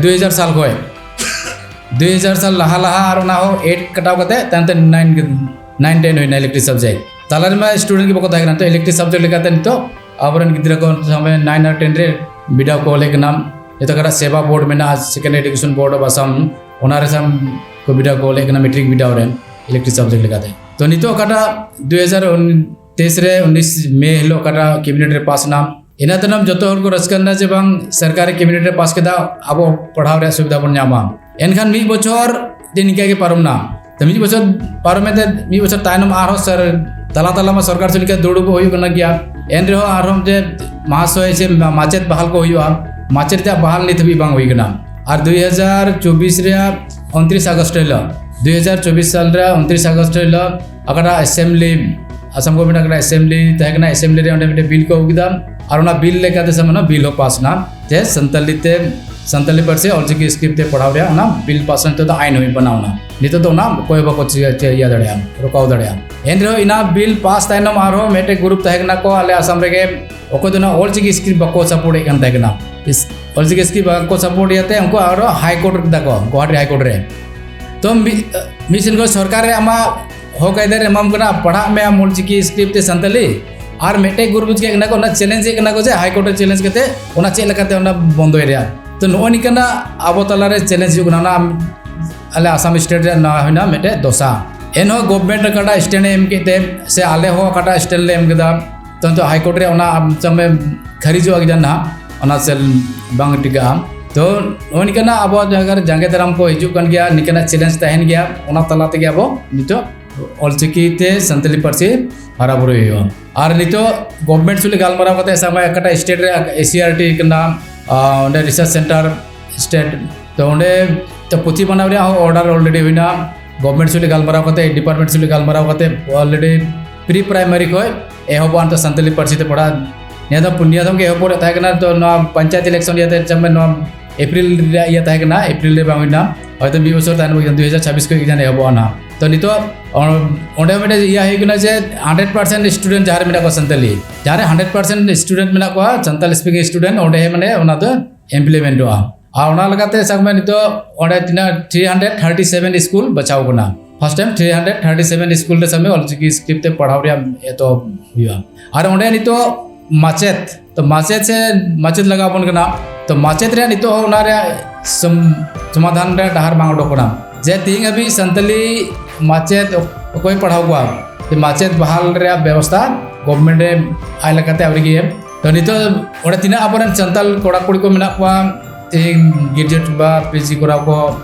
ᱫᱩᱭ ᱦᱟᱡᱟᱨ ᱥᱟᱞ ᱠᱷᱚᱱ, ᱫᱩᱭ ᱦᱟᱡᱟᱨ ᱥᱟᱞ ᱞᱟᱦᱟ ᱞᱟᱦᱟ ᱟᱨ ᱚᱱᱟ ᱦᱚᱸ ᱮᱭᱤᱴ ᱠᱟᱴᱟᱣ ᱠᱟᱛᱮ ᱛᱟᱭᱚᱢ ᱛᱮ ᱱᱟᱭᱤᱱ, ᱱᱟᱭᱤᱱ ᱴᱮᱱ ᱦᱩᱭᱱᱟ ᱤᱞᱮᱠᱴᱤᱠ ᱥᱟᱵᱡᱮᱠᱴ᱾ ᱛᱟᱞᱟ ᱨᱮᱢᱟ ᱥᱴᱩᱰᱮᱱᱴ ᱜᱮ ᱵᱟᱠᱚ ᱛᱟᱦᱮᱸ ᱠᱟᱱᱟ᱾ ᱱᱤᱛᱚᱜ ᱤᱞᱮᱠᱴᱤᱠ ᱥᱟᱵᱡᱮᱠᱴ ᱞᱮᱠᱟᱛᱮ ᱱᱤᱛᱚᱜ ᱟᱵᱚᱨᱮᱱ ᱜᱤᱫᱽᱨᱟᱹ ᱠᱚ ᱥᱟᱵ ᱢᱮ ᱱᱟᱭᱤᱱ ᱟᱨ ᱴᱮᱱ ᱨᱮ ᱵᱤᱰᱟᱣ ᱠᱚ ᱚᱞᱮᱫ ᱠᱟᱱᱟ᱾ ᱱᱤᱛᱚᱜ ᱚᱠᱟᱴᱟᱜ ᱥᱮᱵᱟ ᱵᱳᱨᱰ ᱢᱮᱱᱟᱜᱼᱟ, Second Education Board of Assam, ᱚᱱᱟ ᱨᱮ ᱥᱟᱢ ᱠᱚ ᱵᱤᱰᱟᱣ ᱠᱚ ᱚᱞᱮᱫ ᱠᱟᱱᱟ ᱢᱮᱴᱨᱤᱠ ᱵᱤᱰᱟᱣ ᱨᱮ ᱤᱞᱮᱠᱴᱤᱠ ᱥᱟᱵᱡᱮᱠᱴ ᱞᱮᱠᱟᱛᱮ᱾ ᱛᱚ ᱱᱤᱛᱚᱜ ᱚᱠᱟᱴᱟᱜ ᱫᱩᱭ ᱦᱟᱡᱟᱨ ᱛᱮᱭᱤᱥ ᱨᱮ ᱩᱱᱤᱥ ᱢᱮ ᱦᱤᱞᱳᱜ ᱚᱠᱟᱴᱟᱜ ᱠᱮᱵᱤᱱᱮᱴ ᱨᱮ ᱯᱟᱥ ᱮᱱᱟ, ᱤᱱᱟᱹ ᱛᱟᱭᱱᱚᱢ ᱡᱚᱛᱚ ᱦᱚᱲ ᱠᱚ ᱨᱟᱹᱥᱠᱟᱹ ᱞᱮᱱᱟ ᱡᱮ ᱵᱟᱝ ᱥᱚᱨᱠᱟᱨ ᱠᱮᱵᱤᱱᱮᱴ ᱨᱮ ᱯᱟᱥ ᱠᱮᱫᱟ, ᱟᱵᱚ ᱯᱟᱲᱦᱟᱣ ᱨᱮᱭᱟᱜ ᱥᱩᱵᱤᱫᱷᱟ ᱵᱚᱱ ᱧᱟᱢᱟ᱾ ᱮᱱᱠᱷᱟᱱ ᱢᱤᱫ ᱵᱚᱪᱷᱚᱨ ᱡᱮ ᱱᱤᱝᱠᱟ ᱜᱮ ᱯᱟᱨᱚᱢ ᱮᱱᱟ᱾ ᱛᱚ ᱢᱤᱫ ᱵᱚᱪᱷᱚᱨ ᱯᱟᱨᱚᱢᱮᱱ ᱛᱮ ᱢᱤᱫ ᱵᱚᱪᱷᱚᱨ ᱛᱟᱭᱱᱚᱢ ᱟᱨᱦᱚᱸ ᱥᱟᱨ ᱛᱟᱞᱟ ᱛᱟᱞᱟ ᱢᱟ ᱥᱚᱨᱠᱟᱨ ᱥᱮᱫ ᱞᱮᱠᱟ ᱫᱩᱲᱩᱵ ᱦᱩᱭᱩᱜ ᱠᱟᱱᱟ ᱜᱮᱭᱟ᱾ ᱮᱱ ᱨᱮᱦᱚᱸ ᱟᱨᱦᱚᱸ ᱡᱮ ᱢᱟᱦᱟᱥᱚᱭ ᱥᱮ ᱢᱟ-, ᱢᱟᱪᱮᱫ ᱵᱟᱦᱟᱞ ᱠᱚ ᱦᱩᱭᱩᱜᱼᱟ, ᱢᱟᱪᱮᱫ ᱨᱮᱭᱟᱜ ᱵᱟᱦᱟᱞ ᱱᱤᱛ ᱦᱟᱹᱵᱤᱡ ᱵᱟᱝ ᱦᱩᱭ ᱠᱟᱱᱟ᱾ ᱟᱨ ᱫᱩᱭ ᱦᱟᱡᱟᱨ ᱪᱚᱵᱵᱤᱥ ᱨᱮᱭᱟᱜ ᱩᱱᱛᱨᱤᱥ ᱟᱜᱚᱥᱴ ᱦᱤᱞᱳᱜ, ᱫᱩᱭ ᱦᱟᱡᱟᱨ ᱪᱚᱵᱵᱤᱥ ᱥᱟᱞ ᱨᱮᱭᱟᱜ ᱩᱱᱛᱨᱤᱥ ᱟᱜᱚᱥᱴ ᱦᱤᱞᱳᱜ ᱚᱠᱟᱴᱟᱜ ᱮᱥᱮᱢᱵᱞᱤ, ᱟᱥᱟᱢ ᱜᱚᱵᱷᱚᱨᱱᱢᱮᱱᱴ ᱚᱠᱟᱴᱟᱜ ᱮᱥᱮᱢᱵᱞᱤ ᱛᱟᱦᱮᱸ ᱠᱟᱱᱟ, ᱮᱥᱮᱢᱵᱞᱤ ᱨᱮ ᱚᱸᱰᱮ ᱢᱤᱫᱴᱮᱱ ᱵᱤᱞ ᱠᱚ ᱟᱹᱜᱩ ᱠᱮᱫᱟ᱾ ᱟᱨ ᱚᱱᱟ ᱵᱤᱞ ᱞᱮᱠᱟᱛᱮ ᱥᱟᱢᱟᱱᱚ ᱵᱤᱞ ᱦᱚᱸ ᱯᱟᱥ ᱮᱱᱟ ᱡᱮ ᱥᱟᱱᱛᱟᱞᱤ ᱛᱮ, ᱥᱟᱱᱛᱟᱞᱤ ᱯᱟᱹᱨᱥᱤ ᱚᱞᱪᱤᱠᱤ ᱥᱠᱨᱤᱯᱴ ᱛᱮ ᱯᱟᱲᱦᱟᱣ ᱨᱮᱭᱟᱜ ᱚᱱᱟ ᱵᱤᱞ ᱯᱟᱥ ᱮᱱᱟ᱾ ᱱᱤᱛᱚᱜ ᱫᱚ ᱟᱭᱤᱱ ᱦᱩᱭ ᱵᱮᱱᱟᱣ ᱮᱱᱟ᱾ ᱱᱤᱛᱚᱜ ᱫᱚ ᱚᱱᱟ ᱚᱠᱚᱭ ᱦᱚᱸ ᱵᱟᱠᱚ ᱪᱤᱠᱟᱹ, ᱪᱤᱠᱟᱹ ᱤᱭᱟᱹ ᱫᱟᱲᱮᱭᱟᱜᱼᱟ, ᱨᱚᱠᱟᱣ ᱫᱟᱲᱮᱭᱟᱜᱼᱟ᱾ ᱮᱱ ᱨᱮᱦᱚᱸ ᱤᱱᱟ ᱵᱤᱞ ᱯᱟᱥ ᱛᱟᱭᱱᱚᱢ ᱟᱨᱦᱚᱸ ᱢᱤᱫᱴᱮᱡ ᱜᱨᱩᱯ ᱛᱟᱦᱮᱸ ᱠᱟᱱᱟ ᱠᱚ ᱟᱞᱮ ᱟᱥᱟᱢ ᱨᱮᱜᱮ, ᱚᱠᱚᱭ ᱫᱚ ᱚᱱᱟ ᱚᱞᱪᱤᱠᱤ ᱥᱠᱨᱤᱯᱴ ᱵᱟᱠᱚ ᱥᱟᱯᱳᱨᱴ ᱮᱫ ᱠᱟᱱ ᱛᱟᱦᱮᱸ ᱠᱟᱱᱟ᱾ ᱤᱥ-, ᱚᱞᱪᱤᱠᱤ ᱥᱠᱨᱤᱯᱴ ᱵᱟᱠᱚ ᱥᱟᱯᱳᱨᱴ ᱤᱭᱟᱹᱛᱮ ᱩᱱᱠᱩ ᱟᱨᱚ ᱦᱟᱭ ᱠᱳᱨᱴ ᱠᱮᱫᱟ ᱠᱚ, ᱜᱳᱦᱟᱴᱤ ᱦᱟᱭ ᱠᱳᱨᱴ ᱨᱮ᱾ ᱛᱚ ᱢᱤ-, ᱢᱤᱫ ᱥᱮᱱ ᱠᱷᱚᱱ ᱥᱚᱨᱠᱟᱨ ᱨᱮ ᱟᱢᱟᱜ ᱦᱚᱠ ᱟᱹᱭᱫᱟᱹᱨ ᱮᱢᱟᱢ ᱠᱟᱱᱟ, ᱯᱟᱲᱦᱟᱜ ᱢᱮ ᱟᱢ ᱚᱞᱪᱤᱠᱤ ᱥᱠᱨᱤᱯᱴ ᱛᱮ ᱥᱟᱱᱛᱟᱞᱤ, ᱟᱨ ᱢᱤᱫᱴᱮᱡ ᱜᱨᱩᱯ ᱪᱤᱠᱟᱹᱜ ᱠᱟᱱᱟ ᱠᱚ, ᱚᱱᱟ ᱪᱮᱞᱮᱧᱡᱽ ᱮᱫ ᱠᱟᱱᱟ ᱠᱚ ᱡᱮ ᱦᱟᱭ ᱠᱳᱨᱴ ᱨᱮ ᱪᱮᱞᱮᱧᱡᱽ ᱠᱟᱛᱮ ᱚᱱᱟ ᱪᱮᱫ ᱞᱮᱠᱟᱛᱮ ᱚᱱᱟ ᱵᱚᱱᱫᱚᱭ ᱨᱮᱭᱟᱜ᱾ ᱛᱚ ᱱᱚᱜᱼᱚᱭ ᱱᱤᱝᱠᱟᱱᱟᱜ ᱟᱵᱚ ᱛᱟᱞᱟᱨᱮ ᱪᱮᱞᱮᱧᱡᱽ ᱦᱩᱭᱩᱜ ᱠᱟᱱᱟ᱾ ᱚᱱᱟ ᱟᱞᱮ ᱟᱥᱟᱢ ᱥᱴᱮᱴ ᱨᱮᱭᱟᱜ ᱱᱚᱣᱟ ᱦᱩᱭᱱᱟ ᱢᱤᱫᱴᱮᱡ ᱫᱚᱥᱟ᱾ ᱮᱱᱦᱚᱸ ᱜᱚᱵᱷᱢᱮᱱᱴ ᱚᱠᱟᱴᱟᱜ ᱥᱴᱮᱱᱰ ᱮ ᱮᱢ ᱠᱮᱫ ᱛᱮ, ᱥᱮ ᱟᱞᱮ ᱦᱚᱸ ᱚᱠᱟᱴᱟᱜ ᱥᱴᱮᱱᱰ ᱞᱮ ᱮᱢ ᱠᱮᱫᱟ, ᱛᱚ ᱱᱤᱛᱚᱜ ᱦᱟᱭ ᱠᱳᱨᱴ ᱨᱮ ᱚᱱᱟ ᱟᱢ ᱥᱟᱵ ᱢᱮ ᱠᱷᱟᱹᱨᱤᱡᱚᱜᱼᱟ ᱠᱤ ᱡᱟᱱ ᱱᱟᱦᱟᱜ, ᱚᱱᱟ ᱥᱮᱞ ᱵᱟᱝ ᱴᱤᱠᱟᱹᱜᱼᱟ᱾ ᱛᱚ ᱱᱚᱜᱼᱚᱭ ᱱᱤᱝᱠᱟᱱᱟᱜ ᱟᱵᱚᱣᱟᱜ ᱡᱟᱭᱜᱟ ᱨᱮ ᱡᱟᱸᱜᱮ ᱫᱟᱨᱟᱢ ᱠᱚ ᱦᱤᱡᱩᱜ ᱠᱟᱱ ᱜᱮᱭᱟ, ᱱᱤᱝᱠᱟᱱᱟᱜ ᱪᱮᱞᱮᱧᱡᱽ ᱛᱟᱦᱮᱱ ᱜᱮᱭᱟ᱾ ᱚᱱᱟ ᱛᱟᱞᱟ ᱛᱮᱜᱮ ᱟᱵᱚ ᱱᱤᱛᱚᱜ ᱚᱞᱪᱤᱠᱤ ᱛᱮ ᱥᱟᱱᱛᱟᱞᱤ ᱯᱟᱹᱨᱥᱤ ᱦᱟᱨᱟ ᱵᱩᱨᱩᱭ ᱦᱩᱭᱩᱜᱼᱟ᱾ ᱟᱨ ᱱᱤᱛᱚᱜ ᱜᱚᱵᱷᱢᱮᱱᱴ ᱥᱩᱞᱤ ᱜᱟᱞᱢᱟᱨᱟᱣ ᱠᱟᱛᱮ ᱥᱟᱵ ᱢᱮ ᱚᱠᱟᱴᱟᱜ ᱥᱴᱮᱴ ᱨᱮ ᱮᱥ ᱥᱤ ᱟᱨ ᱴᱤ ᱠᱟᱱᱟ, ᱟᱨ ᱚᱸᱰᱮ ᱨᱤᱥᱟᱨᱪ ᱥᱮᱱᱴᱟᱨ ᱥᱴᱮᱴ, ᱛᱚ ᱚᱸᱰᱮ ᱛᱚ ᱯᱩᱛᱷᱤ ᱵᱮᱱᱟᱣ ᱨᱮᱭᱟᱜ ᱦᱚᱸ ᱚᱨᱰᱟᱨ ᱚᱞᱨᱮᱰᱤ ᱦᱩᱭᱱᱟ᱾ ᱜᱚᱵᱷᱢᱮᱱᱴ ᱥᱩᱞᱤ ᱜᱟᱞᱢᱟᱨᱟᱣ ᱠᱟᱛᱮ, ᱰᱤᱯᱟᱨᱴᱢᱮᱱᱴ ᱥᱩᱞᱤ ᱜᱟᱞᱢᱟᱨᱟᱣ ᱠᱟᱛᱮ ᱚᱞᱨᱮᱰᱤ ᱯᱨᱤ ᱯᱨᱟᱭᱢᱟᱨᱤ ᱠᱷᱚᱱ ᱮᱦᱚᱵᱚᱜᱼᱟ ᱱᱤᱛᱚᱜ ᱥᱟᱱᱛᱟᱞᱤ ᱯᱟᱹᱨᱥᱤ ᱛᱮ ᱯᱟᱲᱦᱟᱜ᱾ ᱱᱤᱭᱟᱹ ᱫᱚ ᱱᱤᱭᱟᱹ ᱫᱚᱢ ᱜᱮ ᱮᱦᱚᱵ ᱨᱮ ᱛᱟᱦᱮᱸ ᱠᱟᱱᱟ, ᱛᱚ ᱱᱚᱣᱟ ᱯᱚᱧᱪᱟᱭᱮᱛ ᱤᱞᱮᱠᱥᱚᱱ ᱤᱭᱟᱹᱛᱮ ᱪᱟᱢ ᱱᱚᱣᱟ ᱮᱯᱨᱤᱞ ᱨᱮᱭᱟᱜ ᱤᱭᱟᱹ ᱛᱟᱦᱮᱸ ᱠᱟᱱᱟ, ᱮᱯᱨᱤᱞ ᱨᱮ ᱵᱟᱝ ᱦᱩᱭᱱᱟ, ᱦᱚᱭᱛᱚ ᱢᱤᱫ ᱵᱚᱪᱷᱚᱨ ᱛᱟᱭᱱᱚᱢ ᱫᱩ ᱦᱟᱡᱟᱨ ᱪᱷᱟᱵᱵᱤᱥ ᱠᱷᱚᱱ ᱜᱮ ᱡᱟᱹᱱᱤᱡ ᱮᱦᱚᱵᱚᱜᱼᱟ ᱱᱟᱦᱟᱜ᱾ ᱛᱚ ᱱᱤᱛᱚᱜ ᱚᱸ-, ᱚᱸᱰᱮ ᱢᱤᱫᱴᱮᱡ ᱤᱭᱟᱹ ᱦᱩᱭ ᱠᱟᱱᱟ ᱡᱮ ᱦᱟᱱᱰᱨᱮᱰ ᱯᱟᱨᱥᱮᱱᱴ ᱥᱴᱩᱰᱮᱱᱴ ᱡᱟᱦᱟᱸ ᱨᱮ ᱢᱮᱱᱟᱜ ᱠᱚᱣᱟ ᱥᱟᱱᱛᱟᱞᱤ, ᱡᱟᱦᱟᱸ ᱨᱮ ᱦᱟᱱᱰᱨᱮᱰ ᱯᱟᱨᱥᱮᱱᱴ ᱥᱴᱩᱰᱮᱱᱴ ᱢᱮᱱᱟᱜ ᱠᱚᱣᱟ ᱥᱟᱱᱛᱟᱞᱤ ᱥᱯᱤᱠᱤᱝ ᱥᱴᱩᱰᱮᱱᱴ, ᱚᱸᱰᱮ ᱢᱟᱱᱮ ᱚᱱᱟ ᱫᱚ ᱤᱢᱯᱞᱤᱢᱮᱱᱴᱚᱜᱼᱟ᱾ ᱟᱨ ᱚᱱᱟ ᱞᱮᱠᱟᱛᱮ ᱥᱟᱵ ᱢᱮ ᱱᱤᱛᱚᱜ ᱚᱸᱰᱮ ᱛᱤᱱᱟᱹᱜ three hundred thirty seven school ᱵᱟᱪᱷᱟᱣ ᱠᱟᱱᱟ᱾ First time three hundred thirty seven school ᱨᱮ ᱥᱟᱵ ᱢᱮ ᱚᱞᱪᱤᱠᱤ ᱥᱠᱨᱤᱯᱴ ᱛᱮ ᱯᱟᱲᱦᱟᱣ ᱨᱮᱭᱟᱜ ᱮᱛᱚᱦᱚᱵ ᱦᱩᱭᱩᱜᱼᱟ᱾ ᱟᱨ ᱚᱸᱰᱮ ᱱᱤᱛᱚᱜ ᱢᱟᱪᱮᱫ, ᱛᱚ ᱢᱟᱪᱮᱫ ᱥᱮ ᱢᱟᱪᱮᱫ ᱞᱟᱜᱟᱣ ᱵᱚᱱ ᱠᱟᱱᱟ, ᱛᱚ ᱢᱟᱪᱮᱫ ᱨᱮᱭᱟᱜ ᱱᱤᱛᱚᱜ ᱦᱚᱸ ᱚᱱᱟ ᱨᱮᱭᱟᱜ ᱥᱚᱢ-, ᱥᱚᱢᱟᱫᱷᱟᱱ ᱨᱮᱭᱟᱜ ᱰᱟᱦᱟᱨ ᱵᱟᱝ ᱚᱰᱚᱠ ᱠᱟᱱᱟ᱾ ᱡᱮ ᱛᱤᱦᱤᱧ ᱦᱟᱹᱵᱤᱡ ᱥᱟᱱᱛᱟᱞᱤ ᱢᱟᱪᱮᱫ ᱚᱠᱚᱭ ᱯᱟᱲᱦᱟᱣ ᱠᱚᱣᱟ, ᱡᱮ ᱢᱟᱪᱮᱫ ᱵᱟᱦᱟᱞ ᱨᱮᱭᱟᱜ ᱵᱮᱵᱚᱥᱛᱷᱟ ᱜᱚᱵᱷᱢᱮᱱᱴ ᱮ ᱟᱭ ᱞᱮᱠᱟᱛᱮ ᱟᱹᱣᱨᱤ ᱜᱮ ᱮᱢ᱾ ᱛᱚ ᱱᱤᱛᱚᱜ ᱚᱸᱰᱮ ᱛᱤᱱᱟᱹᱜ ᱟᱵᱚᱨᱮᱱ ᱥᱟᱱᱛᱟᱞ ᱠᱚᱲᱟ ᱠᱩᱲᱤ ᱠᱚ ᱢᱮᱱᱟᱜ ᱠᱚᱣᱟ, ᱛᱤᱦᱤᱧ ᱜᱨᱮᱡᱩᱭᱮᱴ ᱵᱟ ᱯᱤ ᱡᱤ ᱠᱚᱨᱟᱣ ᱠᱚ